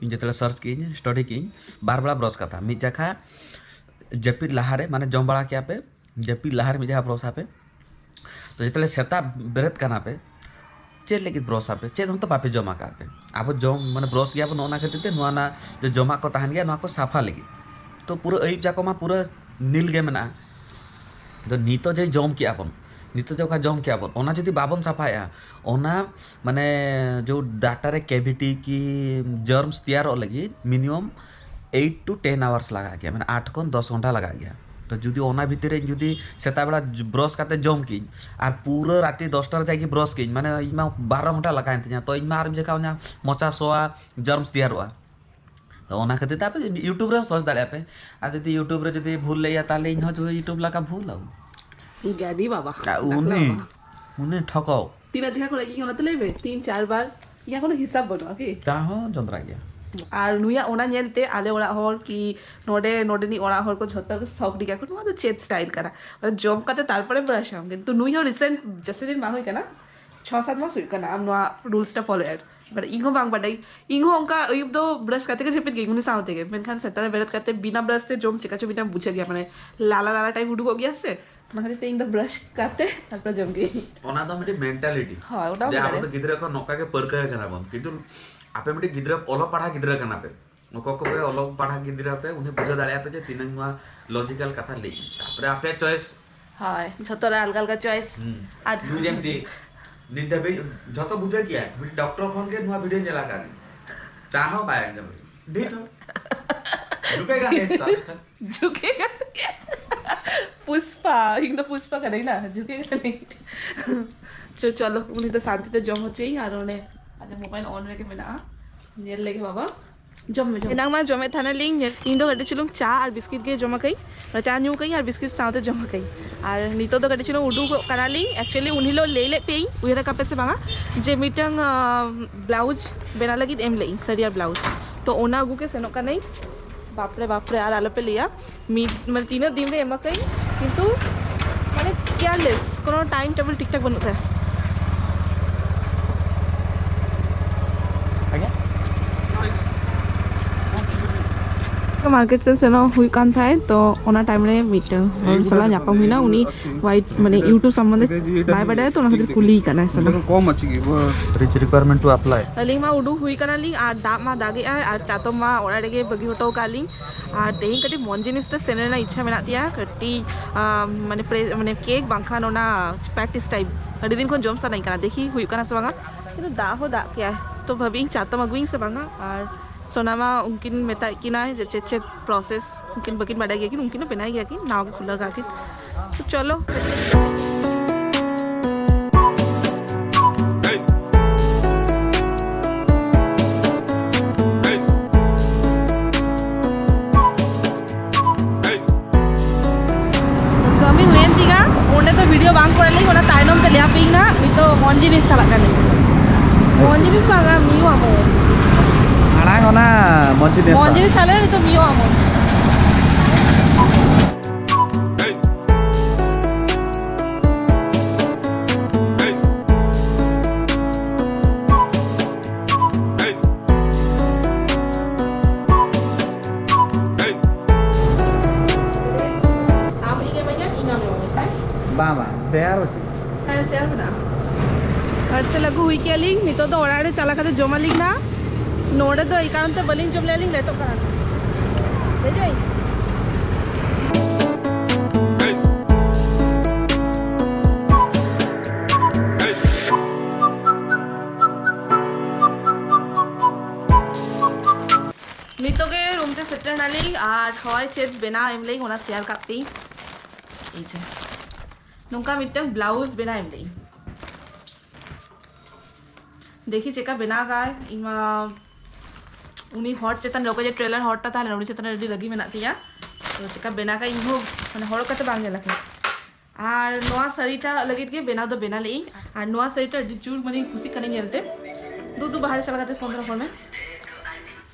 ᱤᱧ ᱡᱮᱛᱮᱵᱮᱞᱮ ᱥᱟᱨᱪ ᱠᱤᱧ, ᱥᱴᱟᱰᱤ ᱠᱤᱧ, ᱵᱟᱨ ᱵᱮᱲᱟ ᱵᱨᱚᱥ ᱠᱟᱛᱷᱟ, ᱢᱤᱫ ᱡᱟᱠᱷᱟ ᱡᱟᱹᱯᱤᱫ ᱞᱟᱦᱟᱨᱮ, ᱢᱟᱱᱮ ᱡᱚᱢ ᱵᱟᱲᱟ ᱠᱮᱜᱼᱟ ᱯᱮ, ᱡᱟᱹᱯᱤᱫ ᱞᱟᱦᱟᱨᱮ ᱢᱤᱫ ᱡᱟᱠᱷᱟ ᱵᱨᱚᱥ ᱟᱯᱮ᱾ ᱛᱚ ᱡᱮᱛᱮᱵᱮᱞᱮ ᱥᱮᱛᱟᱜ ᱵᱮᱨᱮᱫ ᱠᱟᱱᱟ ᱯᱮ, ᱪᱮᱫ ᱞᱟᱹᱜᱤᱫ ᱵᱨᱚᱥ ᱟᱯᱮ? ᱪᱮᱫ ᱦᱚᱸ ᱛᱚ ᱵᱟᱯᱮ ᱡᱚᱢ ᱟᱠᱟᱫ ᱯᱮ᱾ ᱟᱵᱚ ᱡᱚᱢ ᱢᱟᱱᱮ ᱵᱨᱚᱥ ᱜᱮᱭᱟᱵᱚᱱ, ᱱᱚᱜᱼᱚ ᱱᱟ ᱠᱷᱟᱹᱛᱤᱨ ᱛᱮ ᱱᱚᱣᱟ ᱱᱟ ᱡᱮ ᱡᱚᱢᱟᱜ ᱠᱚ ᱛᱟᱦᱮᱱ ᱜᱮᱭᱟ, ᱱᱚᱣᱟ ᱠᱚ ᱥᱟᱯᱷᱟ ᱞᱟᱹᱜᱤᱫ᱾ ᱛᱚ ᱯᱩᱨᱟᱹ ᱟᱹᱭᱩᱵ ᱡᱟᱠᱚ ᱢᱟ ᱯᱩᱨᱟᱹ ᱱᱤᱞ ᱜᱮ ᱢᱮᱱᱟᱜᱼᱟ᱾ ᱟᱫᱚ ᱱᱤᱛᱚᱜ ᱡᱮ ᱡᱚᱢ ᱠᱮᱜᱼᱟ ᱵᱚᱱ, ᱱᱤᱛᱚᱜ ᱡᱮ ᱚᱠᱟ ᱡᱚᱢ ᱠᱮᱜᱼᱟ ᱵᱚᱱ, ᱚᱱᱟ ᱡᱩᱫᱤ ᱵᱟᱵᱚᱱ ᱥᱟᱯᱷᱟᱭᱟ, ᱚᱱᱟ ᱢᱟᱱᱮ ᱡᱮ ᱰᱟᱴᱟ ᱨᱮ ᱠᱮᱵᱷᱤᱴᱤ ᱠᱤ ᱡᱟᱨᱢᱥ ᱛᱮᱭᱟᱨᱚᱜ ᱞᱟᱹᱜᱤᱫ ᱢᱤᱱᱤᱢᱟᱢ ᱮᱭᱤᱴ ᱴᱩ ᱴᱮᱱ ᱟᱣᱟᱨᱥ ᱞᱟᱜᱟᱜ ᱜᱮᱭᱟ, ᱢᱟᱱᱮ ᱟᱴ ᱠᱷᱚᱱ ᱫᱚᱥ ᱜᱷᱚᱱᱴᱟ ᱞᱟᱜᱟᱜ ᱜᱮᱭᱟ᱾ ᱛᱚ ᱡᱩᱫᱤ ᱚᱱᱟ ᱵᱷᱤᱛᱤᱨ ᱨᱮ ᱤᱧ ᱡᱩᱫᱤ ᱥᱮᱛᱟᱜ ᱵᱮᱲᱟ ᱵᱨᱚᱥ ᱠᱟᱛᱮ ᱡᱚᱢ ᱠᱤᱧ ᱟᱨ ᱯᱩᱨᱟᱹ ᱨᱟᱛᱮ ᱫᱚᱥᱴᱟ ᱨᱮ ᱡᱟᱜᱮ ᱵᱨᱚᱥ ᱠᱤᱧ, ᱢᱟᱱᱮ ᱤᱧ ᱢᱟ ᱵᱟᱨᱚ ᱜᱷᱚᱱᱴᱟ ᱞᱟᱜᱟᱣᱮᱱ ᱛᱤᱧᱟ, ᱛᱚ ᱤᱧ ᱢᱟ ᱟᱨ ᱡᱚᱠᱷᱟ ᱚᱱᱟ ᱢᱚᱪᱟ ᱥᱚᱣᱟ ᱡᱟᱨᱢᱥ ᱛᱮᱭᱟᱨᱚᱜᱼᱟ᱾ ᱛᱚ ᱚᱱᱟ ᱠᱷᱟᱹᱛᱤᱨ ᱛᱮ ᱟᱯᱮ YouTube ᱨᱮ ᱥᱟᱨᱪ ᱫᱟᱲᱮᱭᱟᱜᱼᱟ ᱯᱮ᱾ ᱟᱨ ᱡᱩᱫᱤ YouTube ᱨᱮ ᱡᱩᱫᱤ ᱵᱷᱩᱞ ᱞᱮ ᱤᱭᱟᱹ, ᱛᱟᱦᱚᱞᱮ ᱤᱧ ᱦᱚᱸ ᱡᱩᱫᱤ YouTube ᱞᱮᱠᱟ ᱵᱷᱩᱞ ᱟᱢ᱾ ᱜᱟᱹᱰᱤ ᱵᱟᱵᱟ, ᱟᱨ ᱰᱟᱠᱞᱟ ᱩᱱᱤ, ᱵᱟᱵᱟ᱾ ᱩᱱᱤ ᱴᱷᱚᱠᱚ᱾ ᱛᱤᱱᱟᱹᱜ ᱡᱟᱭᱜᱟ ᱠᱷᱚᱱᱟᱜ ᱤᱧ ᱚᱱᱟᱛᱮ ᱞᱟᱹᱭ ᱢᱮ, ᱛᱤᱱ ᱪᱟᱨ ᱵᱟᱨ, ᱤᱧᱟᱹᱜ ᱠᱳᱱᱳ ᱦᱤᱥᱟᱹᱵ ᱵᱟᱹᱱᱩᱜᱼᱟ ᱠᱤ? ᱪᱟ ᱦᱚᱸ ᱡᱚᱸᱫᱽᱨᱟ ᱜᱮᱭᱟ᱾ ᱟᱨ ᱱᱩᱭᱟᱜ ᱚᱱᱟ ᱧᱮᱞᱛᱮ ᱟᱞᱮ ᱚᱲᱟᱜ ᱦᱚᱲ ᱠᱤ ᱱᱚᱰᱮ, ᱱᱚᱰᱮᱱᱤᱡ ᱚᱲᱟᱜ ᱦᱚᱲ ᱠᱚ ᱡᱷᱚᱛᱚ ᱦᱚᱲ ᱠᱚ ᱥᱚᱠ ᱜᱮᱭᱟ ᱠᱚ, ᱱᱚᱣᱟ ᱫᱚ ᱪᱮᱫ ᱥᱴᱟᱭᱤᱞ ᱠᱟᱱᱟ? ᱢᱟᱱᱮ ᱡᱚᱢ ᱠᱟᱛᱮ ᱛᱟᱨᱯᱚᱨᱮ ᱵᱨᱟᱥ ᱟᱢ, ᱠᱤᱱᱛᱩ ᱱᱩᱭ ᱦᱚᱸ ᱨᱤᱥᱮᱱᱴ ᱡᱟᱹᱥᱛᱤ ᱫᱤᱱ ᱵᱟᱝ ᱦᱩᱭ ᱠᱟᱱᱟ, ᱪᱷᱚ ᱥᱟᱛ ᱢᱟᱥ ᱦᱩᱭᱩᱜ ᱠᱟᱱᱟ ᱟᱢ ᱱᱚᱣᱟ ᱨᱩᱞᱥ ᱴᱟ ᱯᱷᱚᱞᱳ ᱮᱫ᱾ ᱵᱟᱴ ᱤᱧ ᱦᱚᱸ ᱵᱟᱝ ᱵᱟᱰᱟᱭ, ᱤᱧ ᱦᱚᱸ ᱚᱱᱠᱟ ᱟᱹᱭᱩᱵ ᱫᱚ ᱵᱨᱟᱥ ᱠᱟᱛᱮ ᱜᱮ ᱡᱟᱹᱯᱤᱫ ᱜᱮ ᱩᱱᱤ ᱥᱟᱶ ᱛᱮᱜᱮ, ᱢᱮᱱᱠᱷᱟᱱ ᱥᱮᱛᱟᱜ ᱨᱮ ᱵᱮᱨᱮᱫ ᱠᱟᱛᱮ ᱵᱤᱱᱟ ᱵᱨᱟᱥ ᱛᱮ ᱡᱚᱢ ᱪᱮᱠᱟ ᱪᱚ ᱢᱤᱫᱴᱟᱝ ᱵᱩᱡᱷᱟᱹᱜ ᱜᱮᱭᱟ, ᱢᱟᱱᱮ ᱞᱟᱞᱟ ᱞᱟᱞᱟ ᱴᱟᱭᱤᱯ ᱩᱰᱩᱠᱚᱜ ᱜᱮᱭᱟ ᱥᱮ, ᱚᱱᱟ ᱠᱷᱟᱹᱛᱤᱨ ᱛᱮ ᱤᱧ ᱫᱚ ᱵᱨᱟᱥ ᱠᱟᱛᱮ ᱛᱟᱨᱯᱚᱨᱮ ᱡᱚᱢ ᱜᱮ᱾ ᱚᱱᱟ ᱫᱚ ᱢᱤᱫᱴᱮᱱ ᱢᱮᱱᱴᱟᱞᱤᱴᱤ᱾ ᱦᱳᱭ, ᱚᱱᱟ ᱦᱚᱸ ᱡᱮ ᱟᱵᱚ ᱫᱟᱲᱮ᱾ ᱫᱚ ᱜᱤᱫᱽᱨᱟᱹ ᱠᱷᱚᱱ ᱱᱚᱝᱠᱟ ᱜᱮ ᱯᱟᱹᱨᱠᱟᱹᱣ ᱠᱟᱱᱟ ᱵᱚᱱ, ᱠᱤᱱᱛᱩ ᱟᱯᱮ ᱢᱤᱫᱴᱮᱱ ᱜᱤᱫᱽᱨᱟᱹ, ᱚᱞᱚᱜ ᱯᱟᱲᱦᱟᱜ ᱜᱤᱫᱽᱨᱟᱹ ᱠᱟᱱᱟ ᱯᱮ, ᱚᱠᱚᱭ ᱠᱚᱯᱮ ᱚᱞᱚᱜ ᱯᱟᱲᱦᱟᱜ ᱜᱤᱫᱽᱨᱟᱹ ᱯᱮ, ᱩᱱᱤ ᱵᱩᱡᱷᱟᱹᱣ ᱫᱟᱲᱮᱭᱟᱜᱼᱟ ᱯᱮ ᱡᱮ ᱛᱤᱱᱟᱹᱝ ᱱᱚᱣᱟ ᱞᱚᱡᱤᱠᱟᱞ ᱠᱟᱛᱷᱟ ᱞᱟᱹᱭ᱾ ᱛᱟᱨᱯᱚᱨᱮ ᱟᱯᱮᱭᱟᱜ ᱪᱚᱭᱮᱥ᱾ ᱦᱳᱭ, ᱡᱷᱚᱛᱚ ᱨᱮ ᱟᱞᱜᱟ ᱟᱞᱜᱟ ᱪᱚᱭᱮᱥ᱾ ᱦᱩᱸ᱾ ᱟᱨ ᱱᱩᱭ ᱡᱮᱢᱛᱤ ᱱᱤᱛ ᱫᱷᱟᱹᱵᱤᱡ ᱡᱷᱚᱛᱚ ᱵᱩᱡᱷᱟᱹᱣ ᱠᱮᱭᱟ, ᱢᱤᱫ ᱰᱚᱠᱴᱚᱨ ᱠᱷᱚᱱ ᱜᱮ ᱱᱚᱣᱟ ᱵᱷᱤᱰᱤᱭᱳ ᱧᱮᱞ ᱟᱠᱟᱫ ᱞᱤᱧ᱾ ᱪᱟ ᱦᱚᱸ ᱵᱟᱭ ᱟᱸᱡᱚᱢ ᱞᱮᱫᱟ᱾ ᱰᱷᱤᱴ ᱦᱚᱸ᱾ ᱡᱷᱩᱠᱮᱜᱟ ᱱᱮ ᱥᱟᱞ᱾ ᱡᱷᱩᱠᱮᱜᱟ᱾ ᱯᱩᱥᱯᱟ, ᱤᱧ ᱫᱚ ᱯᱩᱥᱯᱟ ᱠᱟᱹᱱᱟᱹᱧ ᱱᱟ, ᱡᱷᱩᱠᱮᱜᱟ ᱱᱟᱹᱧ᱾ ᱪᱚ, ᱪᱚᱞᱚ, ᱩᱱᱤ ᱫᱚ ᱥᱟᱱᱛᱤ ᱛᱮ ᱡᱚᱢ ᱦᱚᱪᱚᱭᱮᱧ ᱟᱨ ᱚᱱᱮ ᱟᱡᱟᱜ ᱢᱳᱵᱟᱭᱤᱞ ᱚᱱ ᱨᱮᱜᱮ ᱢᱮᱱᱟᱜᱼᱟ, ᱧᱮᱞ ᱞᱮᱜᱮ ᱵᱟᱵᱟ᱾ ᱡᱚᱢ ᱢᱮ, ᱡᱚᱢ ᱢᱮ᱾ ᱮᱱᱟᱝ ᱢᱟ ᱡᱚᱢᱮᱫ ᱛᱟᱦᱮᱱᱟᱞᱤᱧ, ᱧᱮᱞ, ᱤᱧ ᱫᱚ ᱠᱟᱹᱴᱤᱡ ᱪᱩᱞᱩᱝ ᱪᱟ ᱟᱨ ᱵᱤᱥᱠᱤᱴ ᱜᱮ ᱡᱚᱢ ᱟᱠᱟᱹᱧ, ᱪᱟ ᱧᱩ ᱟᱠᱟᱹᱧ ᱟᱨ ᱵᱤᱥᱠᱤᱴ ᱥᱟᱶᱛᱮ ᱡᱚᱢ ᱟᱠᱟᱹᱧ᱾ ᱟᱨ ᱱᱤᱛᱚᱜ ᱫᱚ ᱠᱟᱹᱴᱤᱡ ᱪᱩᱞᱩᱝ ᱩᱰᱩᱠᱚᱜ ᱠᱟᱱᱟᱞᱤᱧ᱾ Actually, ᱩᱱ ᱦᱤᱞᱳᱜ ᱞᱟᱹᱭ ᱞᱮᱫ ᱯᱮᱭᱟᱹᱧ, ᱩᱭᱦᱟᱹᱨ ᱟᱠᱟᱫ ᱯᱮ ᱥᱮ ᱵᱟᱝᱟ, ᱡᱮ ᱢᱤᱫᱴᱟᱝ, ᱟᱸ, ᱵᱞᱟᱣᱩᱡᱽ ᱵᱮᱱᱟᱣ ᱞᱟᱹᱜᱤᱫ ᱮᱢ ᱞᱮᱫᱟᱹᱧ, ᱥᱟᱹᱨᱤᱭᱟ ᱵᱞᱟᱣᱩᱡᱽ᱾ ᱛᱚ, ᱚᱱᱟ ᱟᱹᱜᱩ ᱜᱮ ᱥᱮᱱᱚᱜ ᱠᱟᱹᱱᱟᱹᱧ᱾ ᱵᱟᱯᱨᱮ, ᱵᱟᱯᱨᱮ, ᱟᱨ ᱟᱞᱚᱯᱮ ᱞᱟᱹᱭᱟ, ᱢᱤᱫ, ᱢᱟᱱᱮ, ᱛᱤᱱᱟᱹᱜ ᱫᱤᱱ ᱨᱮ ᱮᱢ ᱟᱠᱟᱹᱧ, ᱠᱤᱱᱛᱩ, ᱢᱟᱱᱮ, ᱠᱮᱭᱟᱨᱞᱮᱥ, ᱠᱳᱱᱳ ᱴᱟᱭᱤᱢ ᱴᱮᱵᱤᱞ ᱴᱷᱤᱠ ᱴᱷᱟᱠ ᱵᱟᱹᱱᱩᱜ ᱛᱟᱭᱟ᱾ ᱢᱟᱨᱠᱮᱴ ᱥᱮᱱ ᱥᱮᱱᱚᱜ ᱦᱩᱭᱩᱜ ᱠᱟᱱ ᱛᱟᱦᱮᱸᱫ, ᱛᱚ ᱚᱱᱟ ᱴᱟᱭᱤᱢ ᱨᱮ ᱢᱤᱫᱴᱟᱝ ᱦᱚᱲ ᱥᱟᱞᱟᱜ ᱧᱟᱯᱟᱢ ᱦᱩᱭᱱᱟ᱾ ᱩᱱᱤ ᱦᱳᱣᱟᱭᱤᱴ ᱢᱟᱱᱮ ᱤᱭᱩᱴᱩᱵᱽ ᱥᱚᱢᱵᱚᱱᱫᱷᱮ ᱵᱟᱭ ᱵᱟᱰᱟᱭᱟ, ᱛᱚ ᱚᱱᱟ ᱠᱷᱟᱹᱛᱤᱨ ᱠᱩᱞᱤᱭᱮ ᱠᱟᱱᱟᱭ ᱥᱮ ᱵᱟᱝ᱾ ᱠᱚᱢ ᱟᱪᱷᱮ ᱜᱮ, ᱨᱤᱪ ᱨᱤᱠᱣᱟᱨᱢᱮᱱᱴ ᱴᱩ ᱟᱯᱞᱟᱭ᱾ ᱟᱹᱞᱤᱧ ᱢᱟ ᱩᱰᱩᱠ ᱦᱩᱭ ᱠᱟᱱᱟᱞᱤᱧ ᱟᱨ ᱫᱟᱜ ᱢᱟ ᱫᱟᱜᱮᱜᱼᱟᱭ ᱟᱨ ᱪᱟᱛᱚᱢ ᱢᱟ ᱚᱲᱟᱜ ᱨᱮᱜᱮ ᱵᱟᱹᱜᱤ ᱦᱚᱴᱚ ᱠᱟᱜ ᱞᱤᱧ᱾ ᱟᱨ ᱛᱮᱦᱮᱧ ᱠᱟᱹᱴᱤᱡ ᱢᱚᱱ ᱡᱤᱱᱤᱥ ᱨᱮ ᱥᱮᱱ ᱨᱮᱱᱟᱜ ᱤᱪᱪᱷᱟ ᱢᱮᱱᱟᱜ ᱛᱤᱧᱟᱹ, ᱠᱟᱹᱴᱤᱡ ᱟᱢ, ᱢᱟᱱᱮ ᱯᱨᱮ- ᱢᱟᱱᱮ ᱠᱮᱠ ᱵᱟᱝᱠᱷᱟᱱ ᱚᱱᱟ ᱯᱮᱴᱤᱥ ᱴᱟᱭᱤᱯ ᱟᱹᱰᱤ ᱫᱤᱱ ᱠᱷᱚᱱ ᱡᱚᱢ ᱥᱟᱱᱟᱧ ᱠᱟᱱᱟ, ᱫᱮᱠᱷᱤ ᱦᱩᱭᱩᱜ ᱠᱟᱱᱟ ᱥᱮ ᱵᱟᱝᱟ᱾ ᱠᱤᱱᱛᱩ ᱫᱟᱜ ᱦᱚᱸ ᱫᱟᱜ ᱠᱮᱜᱼᱟᱭ, ᱛᱚ ᱵᱷᱟᱵᱤᱧ ᱪᱟᱛᱚᱢ ᱟᱹᱜᱩᱭᱟᱹᱧ ᱥᱮ ᱵᱟᱝᱟ᱾ ᱟᱨ ᱥᱳᱱᱟ ᱢᱟ ᱩᱱᱠᱤᱱ ᱢᱮᱛᱟᱭ ᱠᱤᱱᱟᱭ ᱡᱮ ᱪᱮᱫ ᱪᱮᱫ ᱯᱨᱚᱥᱮᱥ, ᱩᱱᱠᱤᱱ ᱵᱟᱹᱠᱤᱱ ᱵᱟᱰᱟᱭ ᱜᱮᱭᱟ ᱠᱤᱱ, ᱩᱱᱠᱤᱱ ᱦᱚᱸ ᱵᱮᱱᱟᱭ ᱜᱮᱭᱟ ᱠᱤᱱ, ᱱᱟᱣᱟ ᱜᱮ ᱠᱷᱩᱞᱟᱹᱣ ᱠᱟᱜ ᱠᱤᱱ᱾ ᱛᱚ ᱪᱚᱞᱚ᱾ ᱠᱟᱹᱢᱤ ᱦᱩᱭᱮᱱ ᱛᱤᱧᱟ, ᱚᱸᱰᱮ ᱫᱚ ᱵᱷᱤᱰᱤᱭᱳ ᱵᱟᱝ ᱠᱚᱨᱟᱣ ᱞᱤᱧ, ᱚᱱᱟ ᱛᱟᱭᱱᱚᱢ ᱛᱮ ᱞᱟᱹᱭ ᱟᱯᱮᱭᱟᱹᱧ ᱱᱟᱜ᱾ ᱱᱤᱛᱚᱜ ᱢᱚᱱ ᱡᱤᱱᱤᱥ ᱪᱟᱞᱟᱜ ᱠᱟᱱᱟ᱾ ᱢᱚᱱ ᱡᱤᱱᱤᱥ ᱵᱟᱝᱟ, ᱢᱤᱭᱩ ᱟᱢᱚᱞ᱾ ᱢᱟᱲᱟᱝ ᱚᱱᱟ ᱢᱚᱱ ᱡᱤᱱᱤᱥ ᱢᱚᱱ ᱵᱟᱝ᱾ ᱡᱤᱱᱤᱥ ᱛᱟᱦᱞᱮ ᱱᱤᱛᱚᱜ ᱢᱤᱭᱩ ᱟᱢᱚᱞ᱾ ᱟᱢ ᱤᱧ ᱮᱢᱟᱹᱧᱟ, ᱤᱧ ᱟᱢ ᱮᱢᱟᱹᱧ, ᱦᱮᱸ? ᱵᱟᱝ, ᱵᱟᱝ, ᱥᱮᱭᱟᱨ ᱦᱚᱪᱚ᱾ ᱦᱮᱸ, ᱥᱮᱭᱟᱨ ᱢᱮᱱᱟᱜᱼᱟ᱾ ᱯᱟᱨᱥᱮᱞ ᱟᱹᱜᱩ ᱦᱩᱭ ᱠᱮᱜᱼᱟ ᱞᱤᱧ, ᱱᱤᱛᱚᱜ ᱫᱚ ᱚᱲᱟᱜ ᱨᱮ ᱪᱟᱞᱟᱣ ᱠᱟᱛᱮ ᱡᱚᱢᱟᱞᱤᱧ ᱱᱟ᱾ ᱱᱚᱰᱮ ᱫᱚ ᱮᱭ ᱠᱟᱨᱚᱱ ᱛᱮ ᱵᱟᱹᱞᱤᱧ ᱡᱚᱢ ᱞᱮᱜᱼᱟ, ᱞᱤᱧ ᱞᱮᱴᱚᱜ ᱠᱟᱱᱟ᱾ ᱫᱮᱡᱚᱜ ᱟᱹᱧ᱾ ᱱᱤᱛᱚᱜ ᱜᱮ ᱨᱩᱢ ᱛᱮ ᱥᱮᱴᱮᱨ ᱱᱟᱞᱤᱧ ᱟᱨ ᱦᱚᱭ ᱪᱮᱫ ᱵᱮᱱᱟᱣ ᱮᱢ ᱞᱟᱹᱭ ᱚᱱᱟ ᱥᱮᱭᱟᱨ ᱠᱟᱜ ᱯᱮ᱾ ᱮᱭ ᱡᱮ ᱱᱚᱝᱠᱟ ᱢᱤᱫᱴᱟᱝ ᱵᱞᱟᱣᱩᱡᱽ ᱵᱮᱱᱟᱣ ᱮᱢ ᱞᱟᱹᱭ᱾ ᱫᱮᱠᱷᱤ ᱪᱮᱫᱠᱟ ᱵᱮᱱᱟᱣ ᱠᱟᱜᱼᱟᱭ᱾ ᱤᱧ ᱢᱟ ᱩᱱᱤ ᱦᱚᱲ ᱪᱮᱛᱟᱱ ᱨᱮ, ᱚᱠᱚᱭ ᱡᱮ ᱴᱨᱮᱞᱟᱨ ᱦᱚᱲᱴᱟ ᱛᱟᱦᱮᱸ ᱞᱮᱱᱟ, ᱩᱱᱤ ᱪᱮᱛᱟᱱ ᱨᱮ ᱟᱹᱰᱤ ᱨᱟᱹᱜᱤ ᱢᱮᱱᱟᱜ ᱛᱤᱧᱟ᱾ ᱛᱚ ᱪᱮᱫᱠᱟ ᱵᱮᱱᱟᱣ ᱠᱟᱜᱼᱟᱭ ᱤᱧ ᱦᱚᱸ ᱢᱟᱱᱮ ᱦᱚᱲ ᱠᱟᱛᱮ ᱵᱟᱝ ᱧᱮᱞ ᱟᱠᱟᱱᱟ᱾ ᱟᱨ ᱱᱚᱣᱟ ᱥᱟᱹᱲᱤᱴᱟᱜ ᱞᱟᱹᱜᱤᱫ ᱜᱮ ᱵᱮᱱᱟᱣ ᱫᱚ ᱵᱮᱱᱟᱣ ᱞᱮᱫ ᱟᱹᱧ᱾ ᱟᱨ ᱱᱚᱣᱟ ᱥᱟᱹᱲᱤᱴᱟᱜ ᱟᱹᱰᱤ ᱡᱳᱨ ᱢᱟᱱᱮ ᱠᱩᱥᱤᱜ ᱠᱟᱱᱟ ᱧᱮᱞᱛᱮ᱾ ᱫᱩ ᱫᱩ ᱵᱟᱦᱨᱮ ᱪᱟᱞᱟᱣ ᱠᱟᱛᱮ ᱯᱷᱳᱱ ᱫᱚ ᱨᱚᱯᱚᱲ ᱢᱮ᱾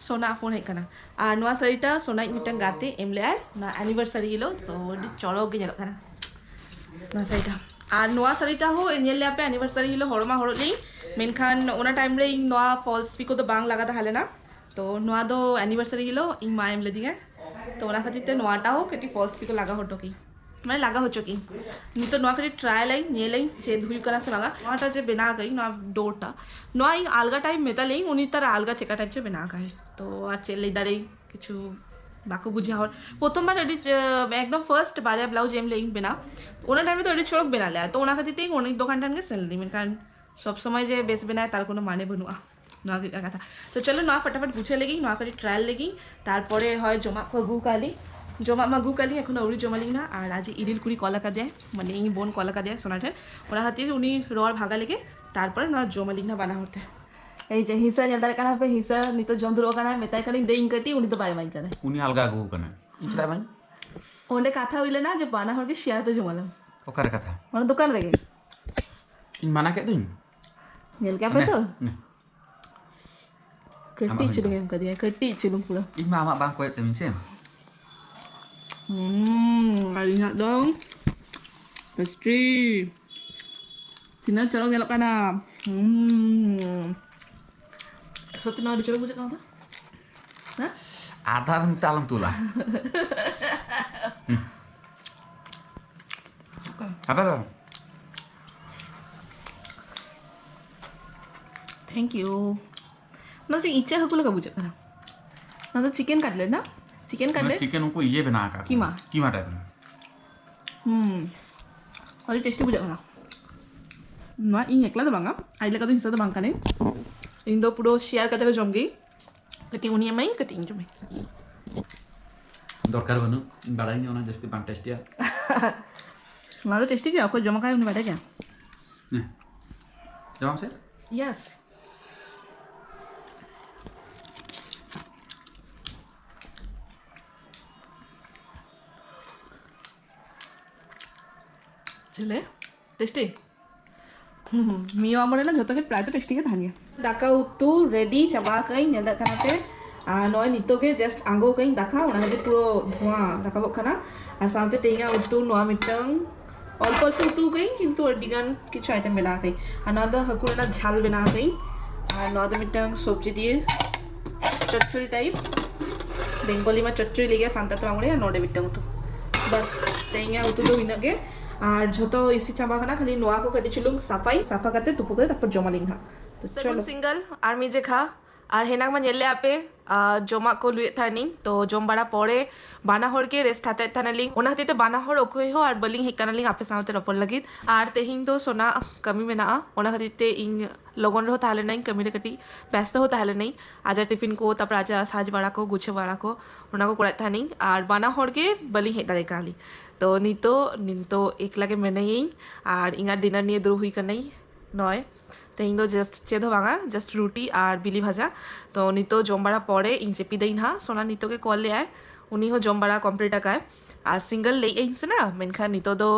ᱥᱳᱱᱟ ᱯᱷᱳᱱ ᱦᱮᱡ ᱠᱟᱱᱟ᱾ ᱟᱨ ᱱᱚᱣᱟ ᱥᱟᱹᱲᱤᱴᱟ ᱥᱳᱱᱟᱭᱤᱡ ᱢᱤᱫᱴᱟᱝ ᱜᱟᱛᱮ ᱮᱢ ᱞᱮᱫᱟᱭ ᱱᱚᱣᱟ ᱮᱱᱤᱵᱷᱟᱨᱥᱟᱨᱤ ᱦᱤᱞᱳᱜ, ᱛᱚ ᱟᱹᱰᱤ ᱪᱚᱨᱚᱠ ᱜᱮ ᱧᱮᱞᱚᱜ ᱠᱟᱱᱟ᱾ ᱱᱚᱣᱟ ᱥᱟᱹᱲᱤᱴᱟ᱾ ᱟᱨ ᱱᱚᱣᱟ ᱥᱟᱹᱲᱤᱴᱟ ᱦᱚᱸ ᱧᱮᱞ ᱞᱮᱭᱟ ᱯᱮ, anniversary ᱦᱤᱞᱳᱜ ᱦᱚᱨᱚᱜ ᱢᱟ ᱦᱚᱨᱚᱜ ᱞᱮᱭ, ᱢᱮᱱᱠᱷᱟᱱ ᱚᱱᱟ time ᱨᱮ ᱤᱧ ᱱᱚᱣᱟ falls pico ᱫᱚ ᱵᱟᱝ ᱞᱟᱜᱟ ᱛᱟᱦᱮᱸ ᱞᱮᱱᱟ᱾ ᱛᱚ ᱱᱚᱣᱟ ᱫᱚ anniversary ᱦᱤᱞᱳᱜ ᱤᱧ ᱢᱟ ᱮᱢ ᱞᱮᱫᱤᱧᱟ᱾ ᱛᱚ ᱚᱱᱟ ᱠᱷᱟᱹᱛᱤᱨ ᱛᱮ ᱱᱚᱣᱟᱴᱟ ᱦᱚᱸ ᱠᱟᱹᱴᱤᱡ false pico ᱞᱟᱜᱟ ᱦᱚᱴᱚ ᱠᱮᱧ, ᱢᱟᱱᱮ ᱞᱟᱜᱟ ᱦᱚᱪᱚ ᱠᱮᱧ᱾ ᱱᱤᱛᱚᱜ ᱱᱚᱣᱟ ᱠᱟᱹᱴᱤᱡ try ᱞᱟᱹᱧ, ᱧᱮᱞᱟᱹᱧ ᱪᱮᱫ ᱦᱩᱭᱩᱜ ᱠᱟᱱᱟ ᱥᱮ ᱵᱟᱝᱟ᱾ ᱱᱚᱣᱟᱴᱟ ᱡᱮ ᱵᱮᱱᱟᱣ ᱠᱟᱹᱧ, ᱱᱚᱣᱟ ᱰᱳᱨᱴᱟ, ᱱᱚᱣᱟ ᱤᱧ ᱟᱞᱜᱟ type ᱢᱮᱛᱟ ᱞᱮᱭᱟᱹᱧ, ᱩᱱᱤ ᱛᱟᱨ ᱟᱞᱜᱟ ᱪᱮᱠᱟ type ᱪᱚ ᱵᱮᱱᱟᱣ ᱠᱟᱜᱼᱟᱭ᱾ ᱛᱚ ᱟᱨ ᱪᱮᱫ ᱞᱟᱹᱭ ᱫᱟᱲᱮᱭᱟᱹᱧ, ᱠᱤᱪᱷᱩ ᱵᱟᱠᱚ ᱵᱩᱡᱷᱟᱹᱣ ᱦᱚᱲ᱾ ᱯᱨᱚᱛᱷᱚᱢ ᱵᱟᱨ ᱟᱹᱰᱤ, ᱮ, ᱮᱠᱫᱚᱢ first ᱵᱟᱨᱭᱟ blouse ᱮᱢ ᱞᱮ ᱤᱧ ᱵᱮᱱᱟᱣ, ᱚᱱᱟ time ᱨᱮᱫᱚ ᱟᱹᱰᱤ ᱪᱚᱨᱚᱠ ᱵᱮᱱᱟᱣ ᱞᱮᱜᱼᱟ᱾ ᱛᱚ ᱚᱱᱟ ᱠᱷᱟᱹᱛᱤᱨ ᱛᱮ ᱤᱧ ᱩᱱᱤ ᱫᱚᱠᱟᱱ ᱴᱷᱮᱱ ᱜᱮ ᱥᱮᱱ ᱞᱮᱱᱟᱹᱧ, ᱢᱮᱱᱠᱷᱟᱱ ᱥᱚᱵᱽ ᱥᱚᱢᱚᱭ ᱡᱮ ᱵᱮᱥ ᱵᱮᱱᱟᱣ ᱛᱟᱨ ᱠᱳᱱᱳ ᱢᱟᱱᱮ ᱵᱟᱹᱱᱩᱜᱼᱟ᱾ ᱱᱚᱣᱟ ᱜᱮ ᱦᱩᱭᱩᱜ ᱠᱟᱱᱟ ᱠᱟᱛᱷᱟ᱾ ᱛᱚ ᱪᱚᱞᱚ ᱱᱚᱣᱟ ᱯᱷᱟᱴᱟᱯᱷᱟᱴ ᱜᱩᱪᱷᱟᱹ ᱞᱮᱜᱤᱧ, ᱱᱚᱣᱟ ᱠᱟᱹᱴᱤᱡ try ᱞᱮᱜᱤᱧ, ᱛᱟᱨᱯᱚᱨᱮ ᱦᱚᱭ ᱡᱚᱢᱟᱜ ᱠᱚ ᱟᱹᱜᱩ ᱠᱟᱜ ᱞᱤᱧ᱾ ᱡᱚᱢᱟᱜ ᱢᱟ ᱟᱹᱜᱩ ᱠᱟᱜ ᱞᱤᱧ, ᱮᱠᱷᱚᱱᱳ ᱟᱹᱣᱨᱤ ᱡᱚᱢ ᱟᱹᱞᱤᱧ ᱱᱟ᱾ ᱟᱨ ᱟᱡ ᱤᱨᱤᱞ ᱠᱩᱲᱤ call ᱟᱠᱟᱫᱮᱭᱟᱭ, ᱢᱟᱱᱮ ᱤᱧ ᱵᱳᱱ call ᱟᱠᱟᱫᱮᱭᱟ ᱥᱳᱱᱟ ᱴᱷᱮᱱ, ᱚᱱᱟ ᱠᱷᱟᱹᱛᱤᱨ ᱩᱱᱤ ᱨᱚᱲ ᱵᱷᱟᱜᱟ ᱞᱮᱜᱮ, ᱛᱟᱨᱯᱚᱨᱮ ᱱᱚᱣᱟ ᱡᱚᱢ ᱟᱹᱞᱤᱧ ᱱᱟ ᱵᱟᱱᱟ ᱦᱚᱲ ᱛᱮ᱾ ᱮᱭ ᱡᱮ ᱦᱤᱥᱟᱹ ᱧᱮᱞ ᱫᱟᱲᱮᱭᱟᱜ ᱠᱟᱱᱟ ᱯᱮ, ᱦᱤᱥᱟᱹ ᱱᱤᱛᱚᱜ ᱡᱚᱢ ᱫᱩᱲᱩᱵ ᱟᱠᱟᱱᱟᱭ, ᱢᱮᱛᱟᱭ ᱠᱟᱹᱱᱟᱹᱧ ᱫᱮ ᱤᱧ ᱠᱟᱹᱴᱤᱡ, ᱩᱱᱤ ᱫᱚ ᱵᱟᱭ ᱮᱢᱟᱹᱧ ᱠᱟᱱᱟ᱾ ᱩᱱᱤ ᱟᱞᱜᱟ ᱟᱹᱜᱩ ᱟᱠᱟᱱᱟ, ᱤᱧ ᱪᱮᱫᱟᱜ ᱮᱢᱟᱹᱧ? ᱚᱸᱰᱮ ᱠᱟᱛᱷᱟ ᱦᱩᱭ ᱞᱮᱱᱟ ᱡᱮ ᱵᱟᱱᱟ ᱦᱚᱲ ᱜᱮ share ᱛᱮ ᱡᱚᱢ ᱟᱞᱟᱝ᱾ ᱚᱠᱟᱨᱮ ᱠᱟᱛᱷᱟ? ᱚᱱᱟ ᱫᱚᱠᱟᱱ ᱨᱮᱜᱮ᱾ ᱤᱧ ᱢᱟᱱᱟ ᱠᱮᱫ ᱫᱩᱧ᱾ ᱧᱮᱞ ᱠᱮᱫ ᱯᱮ ᱚᱱᱮ, ᱛᱚ? ᱦᱩᱸ᱾ ᱠᱟᱹᱴᱤᱡ ᱟᱢᱟᱜ ᱪᱩᱞᱩᱝ ᱦᱩᱭᱩᱜ ᱮᱢ ᱠᱟᱫᱤᱧᱟ, ᱠᱟᱹᱴᱤᱡ ᱪᱩᱞᱩᱝ ᱯᱩᱨᱟᱹ᱾ ᱤᱧ ᱢᱟ ᱟᱢᱟᱜ ᱵᱟᱝ ᱠᱚᱭᱚᱜ ᱛᱟᱹᱢᱤᱧ ᱥᱮ᱾ ᱦᱩᱸ, ᱟᱨ ᱤᱧᱟᱹᱜ ᱫᱚ pastry᱾ ᱛᱤᱱᱟᱹᱜ ᱪᱚᱨᱚᱠ ᱧᱮᱞᱚᱜ ᱠᱟᱱᱟ᱾ ᱦᱩᱸ᱾ ᱥᱚᱛᱤ, ᱱᱚᱣᱟ ᱟᱹᱰᱤ ᱪᱚᱨᱚᱠ ᱵᱩᱡᱷᱟᱹᱜ ᱠᱟᱱᱟ ᱛᱚ᱾ ᱦᱮᱸ? ᱟᱫᱷᱟ ᱨᱮᱱ ᱛᱮ ᱟᱞᱚᱢ ᱛᱩᱞᱟ᱾ ᱦᱩᱸ᱾ ᱚᱠᱟ? ᱟᱫᱷᱟ ᱫᱚ᱾ Thank you᱾ ᱱᱚᱣᱟ ᱫᱚ ᱤᱪᱟᱹᱜ ᱦᱟᱹᱠᱩ ᱞᱮᱠᱟ ᱵᱩᱡᱷᱟᱹᱜ ᱠᱟᱱᱟ᱾ ᱱᱚᱣᱟ ᱫᱚ chicken cutlet ᱱᱟ? Chicken ᱢᱟᱱᱮ cutlet? Chicken ᱩᱱᱠᱩ ᱤᱭᱟᱹ ᱵᱮᱱᱟᱣ ᱟᱠᱟᱫ ᱠᱤᱢᱟ᱾ ᱠᱤᱢᱟ type ᱨᱮᱱᱟᱜ᱾ ᱦᱩᱸ᱾ ᱟᱹᱰᱤ tasty ᱵᱩᱡᱷᱟᱹᱜ ᱠᱟᱱᱟ᱾ ᱱᱚᱣᱟ ᱤᱧ ᱮᱠᱞᱟ ᱫᱚ ᱵᱟᱝᱟ, ᱟᱡ ᱞᱮᱠᱟ ᱫᱚ ᱦᱤᱥᱟᱹ ᱫᱚ ᱵᱟᱝ ᱠᱟᱹᱱᱟᱹᱧ᱾ ᱤᱧ ᱫᱚ ᱯᱩᱨᱟᱹ share ᱠᱟᱛᱮ ᱠᱚ ᱡᱚᱢ ᱜᱮ᱾ ᱠᱟᱹᱴᱤᱡ ᱩᱱᱤ ᱮᱢᱟᱭ, ᱠᱟᱹᱴᱤᱡ ᱤᱧ ᱡᱚᱢᱟᱹᱧ᱾ ᱫᱚᱨᱠᱟᱨ ᱵᱟᱹᱱᱩᱜ, ᱤᱧ ᱵᱟᱲᱟᱭᱟᱹᱧ ᱚᱱᱟ ᱡᱟᱹᱥᱛᱤ ᱵᱟᱝ ᱴᱮᱥᱴᱤᱭᱟ᱾ ᱱᱚᱣᱟ ᱫᱚ ᱴᱮᱥᱴᱤ ᱜᱮᱭᱟ, ᱚᱠᱚᱭ ᱡᱚᱢ ᱟᱠᱟᱫ ᱩᱱᱤ ᱵᱟᱰᱟᱭ ᱜᱮᱭᱟ᱾ ᱦᱮᱸ᱾ ᱡᱚᱢᱟᱢ ᱥᱮ? Yes᱾ ᱪᱮᱞᱮ? ᱴᱮᱥᱴᱤ? ᱦᱩᱸ, ᱦᱩᱸ, ᱢᱤᱭᱳ ᱟᱢᱚᱞ ᱨᱮᱱᱟᱜ ᱡᱷᱚᱛᱚ ᱜᱮ ᱯᱨᱟᱭ ᱫᱚ ᱴᱮᱥᱴᱤ ᱜᱮ ᱛᱟᱦᱮᱱ ᱜᱮᱭᱟ᱾ ᱫᱟᱠᱟ ᱩᱛᱩ ᱨᱮᱰᱤ ᱪᱟᱵᱟ ᱟᱠᱟᱫᱟᱹᱧ, ᱧᱮᱞ ᱫᱟᱲᱮᱭᱟᱜ ᱠᱟᱱᱟ ᱯᱮ᱾ ᱟᱨ ᱱᱚᱜᱼᱚᱭ ᱱᱤᱛᱚᱜ ᱜᱮ just ᱟᱬᱜᱚ ᱟᱠᱟᱫᱟᱹᱧ ᱫᱟᱠᱟ, ᱚᱱᱟ ᱠᱷᱟᱹᱛᱤᱨ ᱯᱩᱨᱟᱹ ᱫᱷᱩᱣᱟ ᱨᱟᱠᱟᱵᱚᱜ ᱠᱟᱱᱟ᱾ ᱟᱨ ᱥᱟᱶᱛᱮ ᱛᱮᱦᱮᱧᱟᱜ ᱩᱛᱩ ᱱᱚᱣᱟ ᱢᱤᱫᱴᱟᱝ ᱚᱞᱯᱚ ᱚᱞᱯᱚ ᱩᱛᱩ ᱟᱠᱟᱫᱟᱹᱧ, ᱠᱤᱱᱛᱩ ᱟᱹᱰᱤ ᱜᱟᱱ ᱠᱤᱪᱷᱩ ᱟᱭᱴᱮᱢ ᱵᱮᱱᱟᱣ ᱟᱠᱟᱫᱟᱹᱧ᱾ ᱟᱨ ᱱᱚᱣᱟ ᱫᱚ ᱦᱟᱹᱠᱩ ᱨᱮᱱᱟᱜ ᱡᱷᱟᱞ ᱵᱮᱱᱟᱣ ᱟᱠᱟᱫᱟᱹᱧ᱾ ᱟᱨ ᱱᱚᱣᱟ ᱫᱚ ᱢᱤᱫᱴᱟᱝ ᱥᱚᱵᱽᱡᱤ ᱫᱤᱭᱮ ᱪᱚᱪᱪᱚᱲᱤ ᱴᱟᱭᱤᱯ, ᱵᱮᱝᱜᱚᱞᱤ ᱢᱟ ᱪᱚᱪᱪᱚᱲᱤ ᱞᱟᱹᱭ ᱜᱮᱭᱟ, ᱥᱟᱱᱛᱟᱲ ᱛᱮ ᱵᱟᱝ ᱵᱟᱲᱟᱭᱟ᱾ ᱱᱚᱰᱮ ᱢᱤᱫᱴᱟᱝ ᱩᱛᱩ᱾ ᱵᱟᱥ, ᱛᱮᱦᱮᱧᱟᱜ ᱩᱛᱩ ᱫᱚ ᱤᱱᱟᱹᱜ ᱜᱮ᱾ ᱟᱨ ᱡᱷᱚᱛᱚ ᱤᱥᱤᱱ ᱪᱟᱵᱟ ᱟᱠᱟᱱᱟ, ᱠᱷᱟᱹᱞᱤ ᱱᱚᱣᱟ ᱠᱚ ᱠᱟᱹᱴᱤᱡ ᱪᱩᱞᱩᱝ ᱥᱟᱯᱷᱟᱭ, ᱥᱟᱯᱷᱟ ᱠᱟᱛᱮ ᱛᱩᱯᱩ ᱠᱟᱛᱮ ᱛᱟᱨᱯᱚᱨ ᱡᱚᱢᱟᱞᱤᱧ ᱦᱟᱸᱜ᱾ ᱛᱚ ᱥᱟᱹᱜᱩᱱ ᱪᱚᱞᱚ᱾ ᱥᱤᱸᱜᱟᱹᱞ ᱟᱨ ᱢᱤᱫ ᱡᱮᱠᱷᱟ᱾ ᱟᱨ ᱦᱮᱱᱟᱝ ᱢᱟ ᱧᱮᱞ ᱞᱮᱫᱼᱟ ᱯᱮ, ᱟᱨ ᱡᱚᱢᱟᱜ ᱠᱚ ᱞᱩᱭᱮᱫ ᱛᱟᱦᱮᱱᱤᱧ, ᱛᱚ ᱡᱚᱢ ᱵᱟᱲᱟ ᱯᱚᱨᱮ ᱵᱟᱱᱟ ᱦᱚᱲ ᱜᱮ ᱨᱮᱥᱴ ᱦᱟᱛᱟᱣᱮᱫ ᱛᱟᱦᱮᱱᱟᱞᱤᱧ᱾ ᱚᱱᱟ ᱠᱷᱟᱹᱛᱤᱨ ᱛᱮ ᱵᱟᱱᱟ ᱦᱚᱲ ᱚᱠᱚᱭ ᱦᱚᱸ ᱟᱨ ᱵᱟᱹᱞᱤᱧ ᱦᱮᱡ ᱠᱟᱱᱟᱞᱤᱧ ᱟᱯᱮ ᱥᱟᱶᱛᱮ ᱨᱚᱯᱚᱲ ᱞᱟᱹᱜᱤᱫ᱾ ᱟᱨ ᱛᱮᱦᱮᱧ ᱫᱚ ᱥᱳᱱᱟ ᱠᱟᱹᱢᱤ ᱢᱮᱱᱟᱜᱼᱟ, ᱚᱱᱟ ᱠᱷᱟᱹᱛᱤᱨ ᱛᱮ ᱤᱧ ᱞᱚᱜᱚᱱ ᱨᱮᱦᱚᱸ ᱛᱟᱦᱮᱸ ᱞᱮᱱᱟᱹᱧ, ᱠᱟᱹᱢᱤ ᱨᱮ ᱠᱟᱹᱴᱤᱡ ᱵᱮᱥᱛᱚ ᱦᱚᱸ ᱛᱟᱦᱮᱸ ᱞᱮᱱᱟᱹᱧ᱾ ᱟᱡᱟᱜ ᱴᱤᱯᱷᱤᱱ ᱠᱚ, ᱛᱟᱨᱯᱚᱨ ᱟᱡᱟᱜ ᱥᱟᱡᱽ ᱵᱟᱲᱟ ᱠᱚ, ᱜᱩᱪᱷᱟᱹ ᱵᱟᱲᱟ ᱠᱚ, ᱚᱱᱟ ᱠᱚ ᱠᱚᱨᱟᱣᱮᱫ ᱛᱟᱦᱮᱱᱤᱧ᱾ ᱟᱨ ᱵᱟᱱᱟ ᱦᱚᱲ ᱜᱮ ᱵᱟᱹᱞᱤᱧ ᱦᱮᱡ ᱫᱟᱲᱮ ᱠᱟᱣᱫᱤᱧ᱾ ᱛᱚ ᱱᱤᱛᱚᱜ, ᱱᱤᱛᱚᱜ ᱮᱠᱞᱟ ᱜᱮ ᱢᱮᱱᱟᱹᱧᱟᱹᱧ ᱟᱨ ᱤᱧᱟᱹᱜ ᱰᱤᱱᱟᱨ ᱱᱤᱭᱮ ᱫᱩᱲᱩᱵ ᱦᱩᱭ ᱠᱟᱹᱱᱟᱹᱧ᱾ ᱱᱚᱜᱼᱚᱭ ᱛᱮᱦᱮᱧ ᱫᱚ ᱡᱟᱥᱴ ᱪᱮᱫ ᱦᱚᱸ ᱵᱟᱝᱟ, ᱡᱟᱥᱴ ᱨᱩᱴᱤ ᱟᱨ ᱵᱤᱞᱤ ᱵᱷᱟᱡᱟ᱾ ᱛᱚ ᱱᱤᱛᱚᱜ ᱡᱚᱢ ᱵᱟᱲᱟ ᱯᱚᱨᱮ ᱤᱧ ᱡᱟᱹᱯᱤᱫᱟᱹᱧ ᱱᱟᱦᱟᱜ᱾ ᱥᱳᱱᱟ ᱱᱤᱛᱚᱜ ᱜᱮ ᱠᱚᱞ ᱞᱮᱜᱼᱟᱭ, ᱩᱱᱤ ᱦᱚᱸ ᱡᱚᱢ ᱵᱟᱲᱟ ᱠᱚᱢᱯᱞᱤᱴ ᱟᱠᱟᱫ᱾ ᱟᱨ ᱥᱤᱸᱜᱟᱹᱞ ᱞᱟᱹᱭᱮᱫ ᱟᱹᱧ ᱥᱮ ᱱᱟ, ᱢᱮᱱᱠᱷᱟᱱ ᱱᱤᱛᱚᱜ ᱫᱚ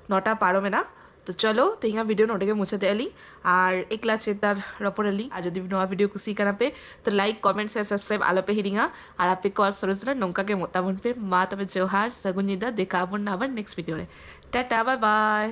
ᱱᱚᱴᱟ ᱯᱟᱨᱚᱢ ᱮᱱᱟ᱾ ᱛᱚ ᱪᱚᱞᱚ, ᱛᱮᱦᱮᱧᱟᱜ ᱵᱷᱤᱰᱤᱭᱳ ᱱᱚᱰᱮ ᱜᱮ ᱢᱩᱪᱟᱹᱫ ᱮᱫᱼᱟ ᱞᱤᱧ᱾ ᱟᱨ ᱮᱠᱞᱟ ᱪᱮᱫ ᱟᱨ ᱨᱚᱯᱚᱲ ᱟᱹᱞᱤᱧ᱾ ᱟᱨ ᱡᱩᱫᱤ ᱱᱚᱣᱟ ᱵᱷᱤᱰᱤᱭᱳ ᱠᱩᱥᱤ ᱠᱟᱱᱟ ᱯᱮ, ᱛᱚ ᱞᱟᱭᱤᱠ, ᱠᱚᱢᱮᱱᱴ, ᱥᱮ ᱥᱟᱵᱥᱠᱨᱟᱭᱤᱵ ᱟᱞᱚ ᱯᱮ ᱦᱤᱲᱤᱧᱟ᱾ ᱟᱨ ᱟᱯᱮ ᱠᱚᱣᱟᱜ ᱥᱚᱨᱮᱥ ᱨᱮ ᱱᱚᱝᱠᱟ ᱜᱮ ᱢᱚᱛᱟᱢᱚᱱ ᱯᱮ᱾ ᱢᱟ ᱛᱚᱵᱮ ᱡᱚᱦᱟᱨ, ᱥᱟᱹᱜᱩᱱ ᱧᱤᱫᱟᱹ, ᱫᱮᱠᱷᱟ ᱟᱵᱚᱱ ᱟᱵᱟᱨ ᱱᱮᱠᱥᱴ ᱵᱷᱤᱰᱤᱭᱳ ᱨᱮ᱾ ᱴᱟᱴᱟ, ᱵᱟᱭ ᱵᱟᱭ᱾